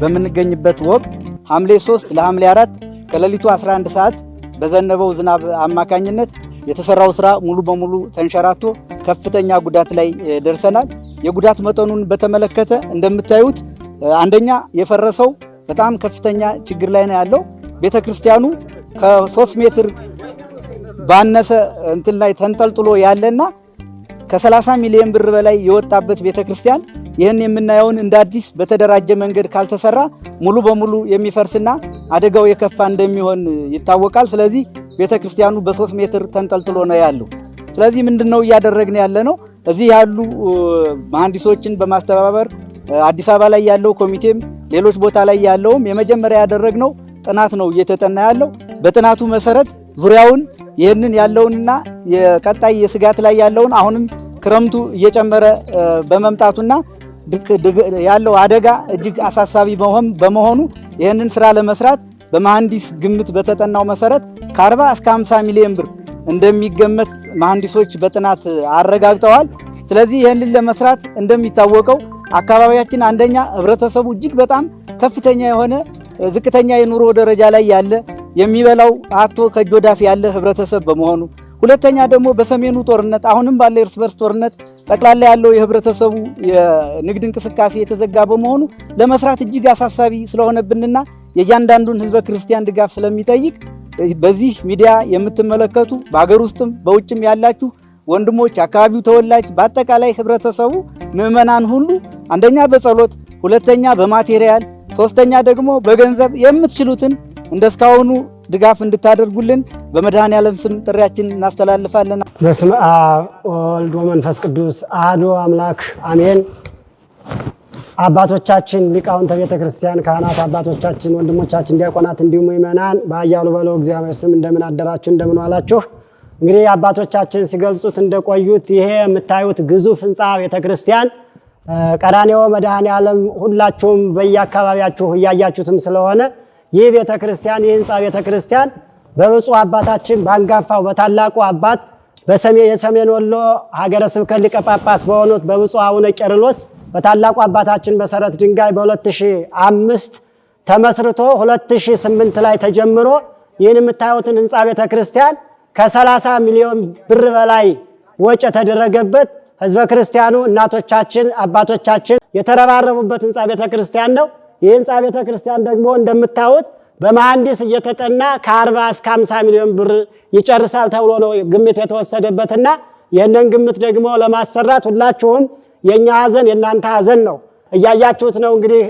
በምንገኝበት ወቅት ሐምሌ 3 ለሐምሌ 4 ከሌሊቱ 11 ሰዓት በዘነበው ዝናብ አማካኝነት የተሰራው ስራ ሙሉ በሙሉ ተንሸራቶ ከፍተኛ ጉዳት ላይ ደርሰናል። የጉዳት መጠኑን በተመለከተ እንደምታዩት አንደኛ የፈረሰው በጣም ከፍተኛ ችግር ላይ ነው ያለው። ቤተክርስቲያኑ ከ3 ሜትር ባነሰ እንትን ላይ ተንጠልጥሎ ያለና ከ30 ሚሊዮን ብር በላይ የወጣበት ቤተክርስቲያን ይህን የምናየውን እንደ አዲስ በተደራጀ መንገድ ካልተሰራ ሙሉ በሙሉ የሚፈርስና አደጋው የከፋ እንደሚሆን ይታወቃል። ስለዚህ ቤተክርስቲያኑ በ3 ሜትር ተንጠልጥሎ ነው ያለው። ስለዚህ ምንድነው እያደረግን ያለ ነው? እዚህ ያሉ መሐንዲሶችን በማስተባበር አዲስ አበባ ላይ ያለው ኮሚቴም ሌሎች ቦታ ላይ ያለውም የመጀመሪያ ያደረግነው ጥናት ነው እየተጠና ያለው። በጥናቱ መሰረት ዙሪያውን ይህንን ያለውንና የቀጣይ የስጋት ላይ ያለውን አሁንም ክረምቱ እየጨመረ በመምጣቱና ያለው አደጋ እጅግ አሳሳቢ በመሆኑ ይህንን ስራ ለመስራት በመሐንዲስ ግምት በተጠናው መሰረት ከ40 እስከ 50 ሚሊዮን ብር እንደሚገመት መሐንዲሶች በጥናት አረጋግጠዋል። ስለዚህ ይህንን ለመስራት እንደሚታወቀው አካባቢያችን አንደኛ ህብረተሰቡ እጅግ በጣም ከፍተኛ የሆነ ዝቅተኛ የኑሮ ደረጃ ላይ ያለ የሚበላው አጥቶ ከእጅ ወዳፍ ያለ ህብረተሰብ በመሆኑ፣ ሁለተኛ ደግሞ በሰሜኑ ጦርነት አሁንም ባለው የእርስ በርስ ጦርነት ጠቅላላ ያለው የህብረተሰቡ የንግድ እንቅስቃሴ የተዘጋ በመሆኑ ለመስራት እጅግ አሳሳቢ ስለሆነብንና የእያንዳንዱን ህዝበ ክርስቲያን ድጋፍ ስለሚጠይቅ በዚህ ሚዲያ የምትመለከቱ በሀገር ውስጥም በውጭም ያላችሁ ወንድሞች፣ አካባቢው ተወላጅ፣ በአጠቃላይ ህብረተሰቡ ምዕመናን ሁሉ አንደኛ በጸሎት፣ ሁለተኛ በማቴሪያል፣ ሶስተኛ ደግሞ በገንዘብ የምትችሉትን እንደ እስካሁኑ ድጋፍ እንድታደርጉልን በመድኃኔዓለም ስም ጥሪያችን እናስተላልፋለን። በስመ አብ ወወልድ ወመንፈስ ቅዱስ አሐዱ አምላክ አሜን። አባቶቻችን ሊቃውንተ ቤተ ክርስቲያን፣ ካህናት አባቶቻችን፣ ወንድሞቻችን ዲያቆናት፣ እንዲሁም ምእመናን በኃያሉ በለው እግዚአብሔር ስም እንደምን አደራችሁ፣ እንደምን ዋላችሁ? እንግዲህ አባቶቻችን ሲገልጹት እንደቆዩት ይሄ የምታዩት ግዙፍ ህንፃ ቤተ ክርስቲያን ቀራንዮ መድኃኔዓለም ሁላችሁም በየአካባቢያችሁ እያያችሁትም ስለሆነ ይህ ቤተ ክርስቲያን፣ ይህ ህንፃ ቤተ ክርስቲያን በብፁዕ አባታችን በአንጋፋው በታላቁ አባት የሰሜን ወሎ ሀገረ ስብከት ሊቀ ጳጳስ በሆኑት በብፁዕ አቡነ ቄርሎስ በታላቁ አባታችን መሰረት ድንጋይ በ2005 ተመስርቶ 2008 ላይ ተጀምሮ ይህን የምታዩትን ህንፃ ቤተ ክርስቲያን ከ30 ሚሊዮን ብር በላይ ወጪ የተደረገበት ህዝበ ክርስቲያኑ እናቶቻችን አባቶቻችን የተረባረቡበት ህንፃ ቤተ ክርስቲያን ነው። ይህ ህንፃ ቤተ ክርስቲያን ደግሞ እንደምታዩት በመሐንዲስ እየተጠና ከ40 እስከ 50 ሚሊዮን ብር ይጨርሳል ተብሎ ነው ግምት የተወሰደበትና ይህንን ግምት ደግሞ ለማሰራት ሁላችሁም የኛ ሀዘን የእናንተ ሀዘን ነው። እያያችሁት ነው እንግዲህ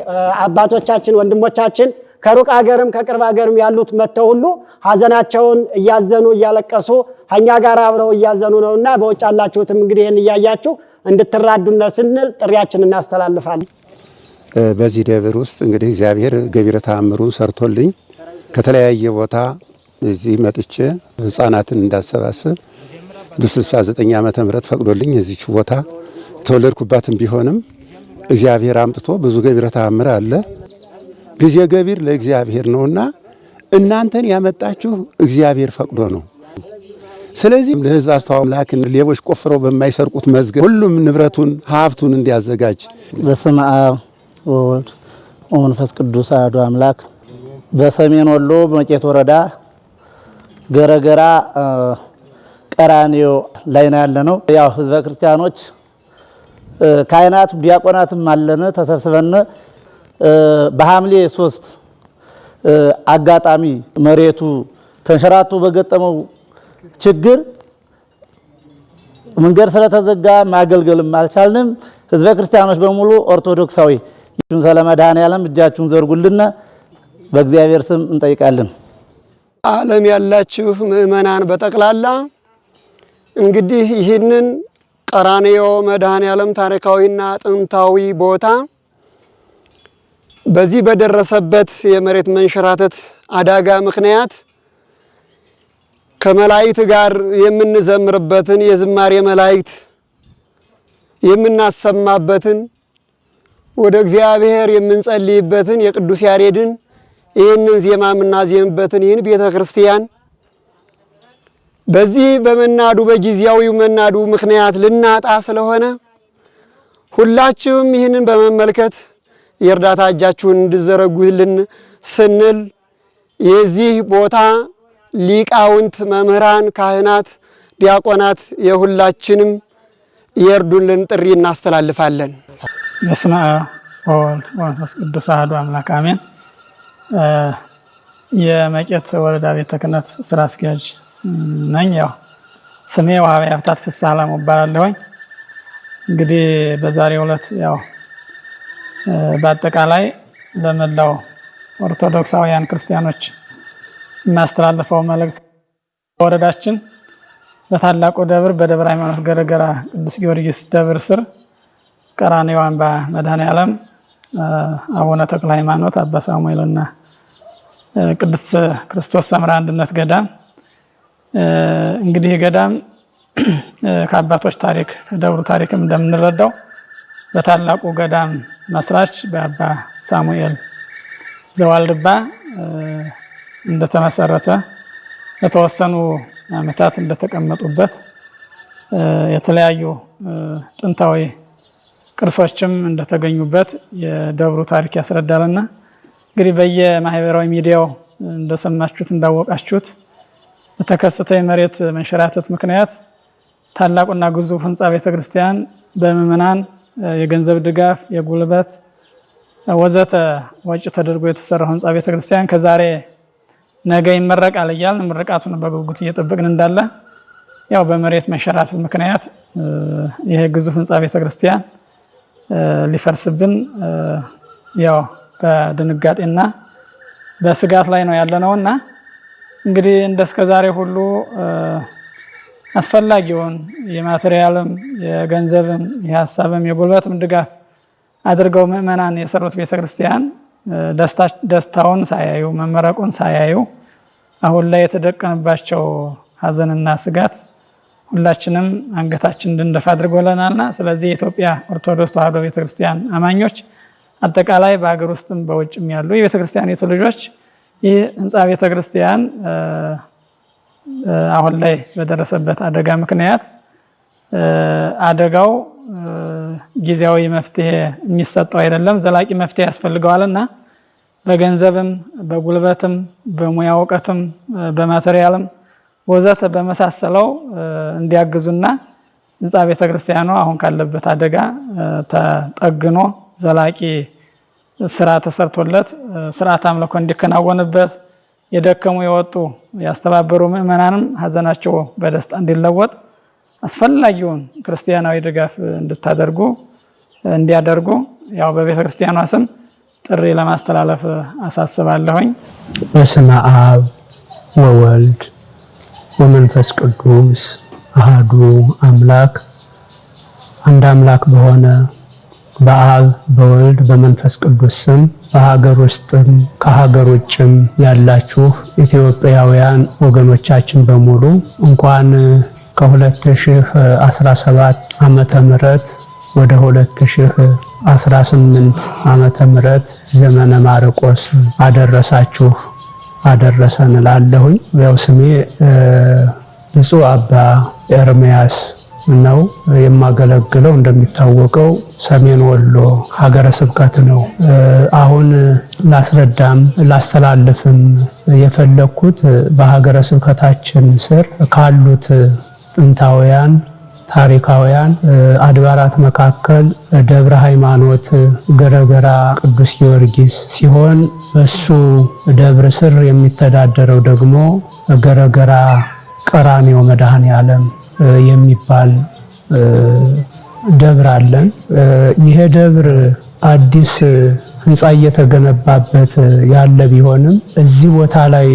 አባቶቻችን ወንድሞቻችን ከሩቅ ሀገርም ከቅርብ ሀገርም ያሉት መጥተው ሁሉ ሀዘናቸውን እያዘኑ እያለቀሱ ከኛ ጋር አብረው እያዘኑ ነውና በውጭ ያላችሁትም እንግዲህ ይህን እያያችሁ እንድትራዱነ ስንል ጥሪያችን እናስተላልፋለን። በዚህ ደብር ውስጥ እንግዲህ እግዚአብሔር ገቢረ ተአምሩን ሰርቶልኝ ከተለያየ ቦታ እዚህ መጥቼ ሕፃናትን እንዳሰባስብ በ69 ዓመተ ምህረት ፈቅዶልኝ እዚች ቦታ የተወለድኩባትም ቢሆንም እግዚአብሔር አምጥቶ ብዙ ገቢረ ተአምር አለ። ጊዜ ገቢር ለእግዚአብሔር ነውና እናንተን ያመጣችሁ እግዚአብሔር ፈቅዶ ነው። ስለዚህ ለሕዝብ አስተዋው ላክን ሌቦች ቆፍረው በማይሰርቁት መዝገብ ሁሉም ንብረቱን ሀብቱን እንዲያዘጋጅ። በስመ አብ ወወልድ ወመንፈስ ቅዱስ አሐዱ አምላክ። በሰሜን ወሎ መቄት ወረዳ ገረገራ ቀራንዮ ላይ ነው ያለነው። ያው ህዝበ ክርስቲያኖች ካህናት ዲያቆናትም አለን ተሰብስበን በሐምሌ 3 አጋጣሚ መሬቱ ተንሸራቶ በገጠመው ችግር መንገድ ስለተዘጋ ማገልገልም አልቻልንም። ህዝበ ክርስቲያኖች በሙሉ ኦርቶዶክሳዊ ስለ መድኃኔዓለም እጃችሁን ዘርጉልን በእግዚአብሔር ስም እንጠይቃለን። ዓለም ያላችሁ ምእመናን በጠቅላላ እንግዲህ ይህንን ቀራንዮ መድኃኔዓለም ታሪካዊና ጥንታዊ ቦታ በዚህ በደረሰበት የመሬት መንሸራተት አደጋ ምክንያት ከመላእክት ጋር የምንዘምርበትን የዝማሬ መላእክት የምናሰማበትን ወደ እግዚአብሔር የምንጸልይበትን የቅዱስ ያሬድን ይህንን ዜማ የምናዜምበትን ይህን ቤተ ክርስቲያን በዚህ በመናዱ በጊዜያዊው መናዱ ምክንያት ልናጣ ስለሆነ ሁላችሁም ይህንን በመመልከት የእርዳታ እጃችሁን እንድዘረጉልን ስንል የዚህ ቦታ ሊቃውንት፣ መምህራን፣ ካህናት፣ ዲያቆናት የሁላችንም የእርዱልን ጥሪ እናስተላልፋለን። በስመ አብ ወወልድ ወመንፈስ ቅዱስ አሐዱ አምላክ አሜን። የመቄት ወረዳ ቤተ ክህነት ስራ አስኪያጅ ነኝ። ያው ስሜ ወሃቢ ሀብታት ፍስሐ አለሙ እባላለሁኝ። እንግዲህ በዛሬው ዕለት ያው በአጠቃላይ ለመላው ኦርቶዶክሳውያን ክርስቲያኖች የማስተላልፈው መልእክት ወረዳችን በታላቁ ደብር በደብረ ሃይማኖት ገረገራ ቅዱስ ጊዮርጊስ ደብር ስር ቀራንዮ አምባ መድኃኔዓለም አቡነ ተክለ ሃይማኖት አባ ሳሙኤልና ቅዱስ ክርስቶስ ሰምራ አንድነት ገዳም፣ እንግዲህ ገዳም ከአባቶች ታሪክ ከደብሩ ታሪክም እንደምንረዳው በታላቁ ገዳም መስራች በአባ ሳሙኤል ዘዋልድባ እንደተመሰረተ፣ ለተወሰኑ ዓመታት እንደተቀመጡበት፣ የተለያዩ ጥንታዊ ቅርሶችም እንደተገኙበት የደብሩ ታሪክ ያስረዳልና፣ እንግዲህ በየማህበራዊ ሚዲያው እንደሰማችሁት እንዳወቃችሁት በተከሰተ የመሬት መንሸራተት ምክንያት ታላቁና ግዙፍ ህንፃ ቤተክርስቲያን በምዕመናን የገንዘብ ድጋፍ፣ የጉልበት ወዘተ ወጪ ተደርጎ የተሰራው ህንፃ ቤተክርስቲያን ከዛሬ ነገ ይመረቃል እያልን ምርቃቱን በጉጉት እየጠበቅን እንዳለ ያው በመሬት መንሸራተት ምክንያት ይሄ ግዙፍ ህንፃ ቤተክርስቲያን ሊፈርስብን ያው በድንጋጤና በስጋት ላይ ነው ያለነውና፣ እንግዲህ እንደስከዛሬ ሁሉ አስፈላጊውን የማቴሪያልም፣ የገንዘብም፣ የሀሳብም፣ የጉልበትም ድጋፍ አድርገው ምዕመናን የሰሩት ቤተክርስቲያን ደስታውን ሳያዩ፣ መመረቁን ሳያዩ አሁን ላይ የተደቀነባቸው ሀዘንና ስጋት ሁላችንም አንገታችን እንድንደፋ አድርጎልናልና፣ ስለዚህ የኢትዮጵያ ኦርቶዶክስ ተዋሕዶ ቤተክርስቲያን አማኞች አጠቃላይ በሀገር ውስጥም በውጭም ያሉ የቤተክርስቲያኒቱ ልጆች ይህ ህንፃ ቤተክርስቲያን አሁን ላይ በደረሰበት አደጋ ምክንያት አደጋው ጊዜያዊ መፍትሄ የሚሰጠው አይደለም፣ ዘላቂ መፍትሄ ያስፈልገዋልና በገንዘብም፣ በጉልበትም፣ በሙያ እውቀትም፣ በማቴሪያልም ወዘተ በመሳሰለው እንዲያግዙና ህንፃ ቤተክርስቲያኑ አሁን ካለበት አደጋ ተጠግኖ ዘላቂ ስራ ተሰርቶለት ስርዓት አምልኮ እንዲከናወንበት፣ የደከሙ የወጡ ያስተባበሩ ምዕመናንም ሀዘናቸው በደስታ እንዲለወጥ አስፈላጊውን ክርስቲያናዊ ድጋፍ እንድታደርጉ እንዲያደርጉ ያው በቤተ ክርስቲያኗ ስም ጥሪ ለማስተላለፍ አሳስባለሁኝ። በስመ አብ ወወልድ ወመንፈስ ቅዱስ አሃዱ አምላክ። አንድ አምላክ በሆነ በአብ፣ በወልድ፣ በመንፈስ ቅዱስ ስም በሀገር ውስጥም ከሀገር ውጭም ያላችሁ ኢትዮጵያውያን ወገኖቻችን በሙሉ እንኳን ከ2017 ዓመተ ምህረት ወደ 2018 ዓመተ ምህረት ዘመነ ማርቆስ አደረሳችሁ አደረሰን እላለሁኝ። ያው ስሜ ብፁዕ አባ ኤርምያስ ነው። የማገለግለው እንደሚታወቀው ሰሜን ወሎ ሀገረ ስብከት ነው። አሁን ላስረዳም ላስተላልፍም የፈለግኩት በሀገረ ስብከታችን ስር ካሉት ጥንታውያን ታሪካውያን አድባራት መካከል ደብረ ሃይማኖት ገረገራ ቅዱስ ጊዮርጊስ ሲሆን በሱ ደብር ስር የሚተዳደረው ደግሞ ገረገራ ቀራንዮ መድኃኔ ዓለም የሚባል ደብር አለን። ይሄ ደብር አዲስ ህንፃ እየተገነባበት ያለ ቢሆንም እዚህ ቦታ ላይ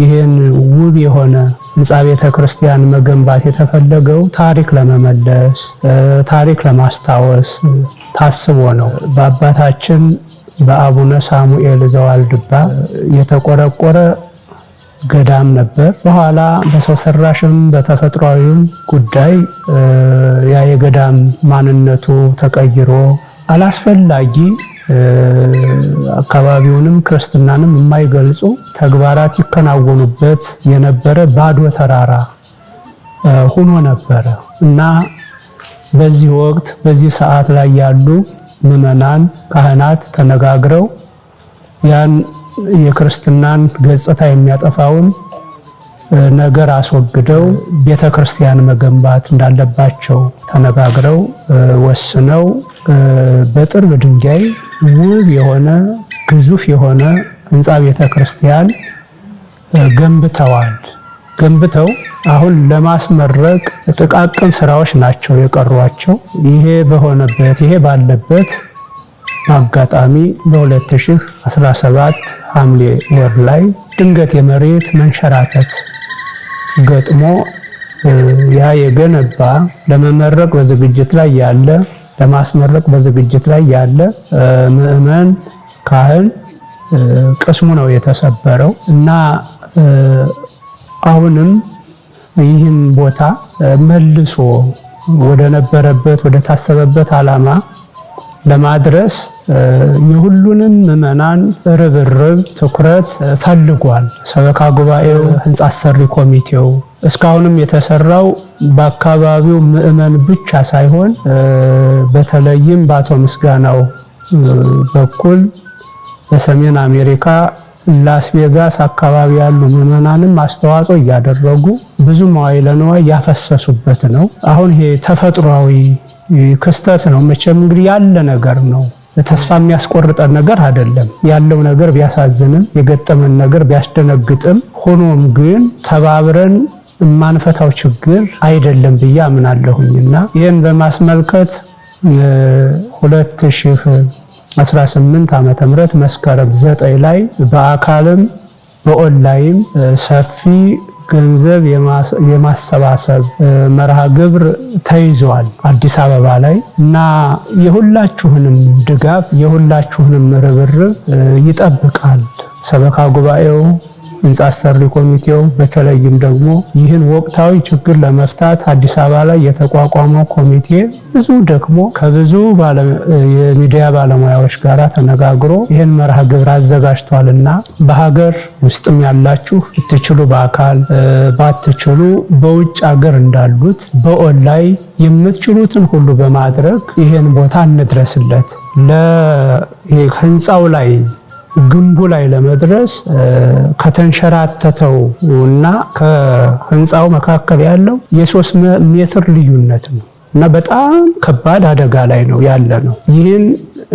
ይህን ውብ የሆነ ህንፃ ቤተ ክርስቲያን መገንባት የተፈለገው ታሪክ ለመመለስ፣ ታሪክ ለማስታወስ ታስቦ ነው። በአባታችን በአቡነ ሳሙኤል ዘዋልድባ የተቆረቆረ ገዳም ነበር። በኋላ በሰው ሰራሽም በተፈጥሯዊም ጉዳይ ያ የገዳም ማንነቱ ተቀይሮ አላስፈላጊ፣ አካባቢውንም ክርስትናንም የማይገልጹ ተግባራት ይከናወኑበት የነበረ ባዶ ተራራ ሆኖ ነበረ። እና በዚህ ወቅት፣ በዚህ ሰዓት ላይ ያሉ ምዕመናን፣ ካህናት ተነጋግረው ያን የክርስትናን ገጽታ የሚያጠፋውን ነገር አስወግደው ቤተ ክርስቲያን መገንባት እንዳለባቸው ተነጋግረው ወስነው በጥርብ ድንጋይ ውብ የሆነ፣ ግዙፍ የሆነ ህንፃ ቤተ ክርስቲያን ገንብተዋል። ገንብተው አሁን ለማስመረቅ ጥቃቅን ስራዎች ናቸው የቀሯቸው። ይሄ በሆነበት፣ ይሄ ባለበት በአጋጣሚ በ2017 ሐምሌ ወር ላይ ድንገት የመሬት መንሸራተት ገጥሞ ያ የገነባ፣ ለመመረቅ በዝግጅት ላይ ያለ፣ ለማስመረቅ በዝግጅት ላይ ያለ ምዕመን ካህን ቅስሙ ነው የተሰበረው። እና አሁንም ይህን ቦታ መልሶ ወደ ነበረበት፣ ወደ ታሰበበት ዓላማ ለማድረስ የሁሉንም ምዕመናን ርብርብ፣ ትኩረት ፈልጓል። ሰበካ ጉባኤው፣ ህንፃ አሰሪ ኮሚቴው፣ እስካሁንም የተሰራው በአካባቢው ምዕመን ብቻ ሳይሆን በተለይም በአቶ ምስጋናው በኩል በሰሜን አሜሪካ ላስ ቬጋስ አካባቢ ያሉ ምዕመናንም አስተዋጽኦ እያደረጉ ብዙ መዋዕለ ንዋይ ያፈሰሱበት ነው። አሁን ይሄ ተፈጥሯዊ ክስተት ነው። መቼም እንግዲህ ያለ ነገር ነው። ተስፋ የሚያስቆርጠን ነገር አይደለም። ያለው ነገር ቢያሳዝንም፣ የገጠመን ነገር ቢያስደነግጥም፣ ሆኖም ግን ተባብረን የማንፈታው ችግር አይደለም ብዬ አምናለሁኝና ይህን በማስመልከት 2018 ዓመተ ምህረት መስከረም 9 ላይ በአካልም በኦንላይን ሰፊ ገንዘብ የማሰባሰብ መርሃ ግብር ተይዟል አዲስ አበባ ላይ። እና የሁላችሁንም ድጋፍ፣ የሁላችሁንም ርብርብ ይጠብቃል። ሰበካ ጉባኤው፣ ህንፃ አሰሪ ኮሚቴው፣ በተለይም ደግሞ ይህን ወቅታዊ ችግር ለመፍታት አዲስ አበባ ላይ የተቋቋመው ኮሚቴ ብዙ ደግሞ ከብዙ የሚዲያ ባለሙያዎች ጋር ተነጋግሮ ይህን መርሃ ግብር አዘጋጅቷልና በሀገር ውስጥም ያላችሁ ብትችሉ በአካል፣ ባትችሉ በውጭ ሀገር እንዳሉት በኦንላይን የምትችሉትን ሁሉ በማድረግ ይህን ቦታ እንድረስለት። ለህንፃው ላይ፣ ግንቡ ላይ ለመድረስ ከተንሸራተተው እና ከህንፃው መካከል ያለው የ3 ሜትር ልዩነት ነው እና በጣም ከባድ አደጋ ላይ ነው ያለ ነው። ይህን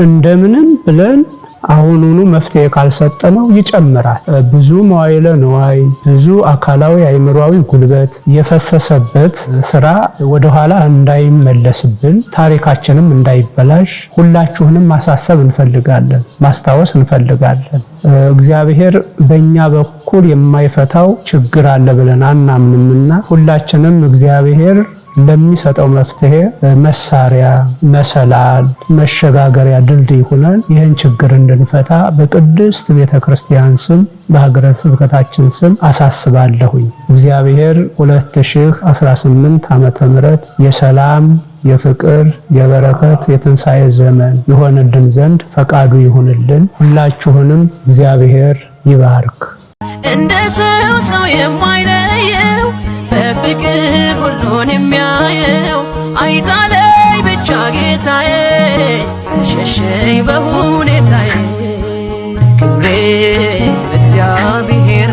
እንደምንም ብለን አሁኑኑ መፍትሄ ካልሰጠነው ይጨምራል። ብዙ መዋዕለ ንዋይ፣ ብዙ አካላዊ አእምሯዊ ጉልበት የፈሰሰበት ስራ ወደኋላ እንዳይመለስብን፣ ታሪካችንም እንዳይበላሽ ሁላችሁንም ማሳሰብ እንፈልጋለን፣ ማስታወስ እንፈልጋለን። እግዚአብሔር በእኛ በኩል የማይፈታው ችግር አለ ብለን አናምንምና ሁላችንም እግዚአብሔር ለሚሰጠው መፍትሄ መሳሪያ፣ መሰላል፣ መሸጋገሪያ ድልድይ ሆነን ይህን ችግር እንድንፈታ በቅድስት ቤተ ክርስቲያን ስም፣ በሀገረ ስብከታችን ስም አሳስባለሁኝ። እግዚአብሔር 2018 ዓመተ ምህረት የሰላም፣ የፍቅር፣ የበረከት፣ የትንሣኤ ዘመን ይሆንልን ዘንድ ፈቃዱ ይሁንልን። ሁላችሁንም እግዚአብሔር ይባርክ። እንደ ሰው ሰው የማይለየው፣ በፍቅር ሁሉን የሚያየው፣ አይጣለኝ ብቻ ጌታዬ፣ ሸሸኝ በሁኔታዬ። ክብሬ በእግዚአብሔር።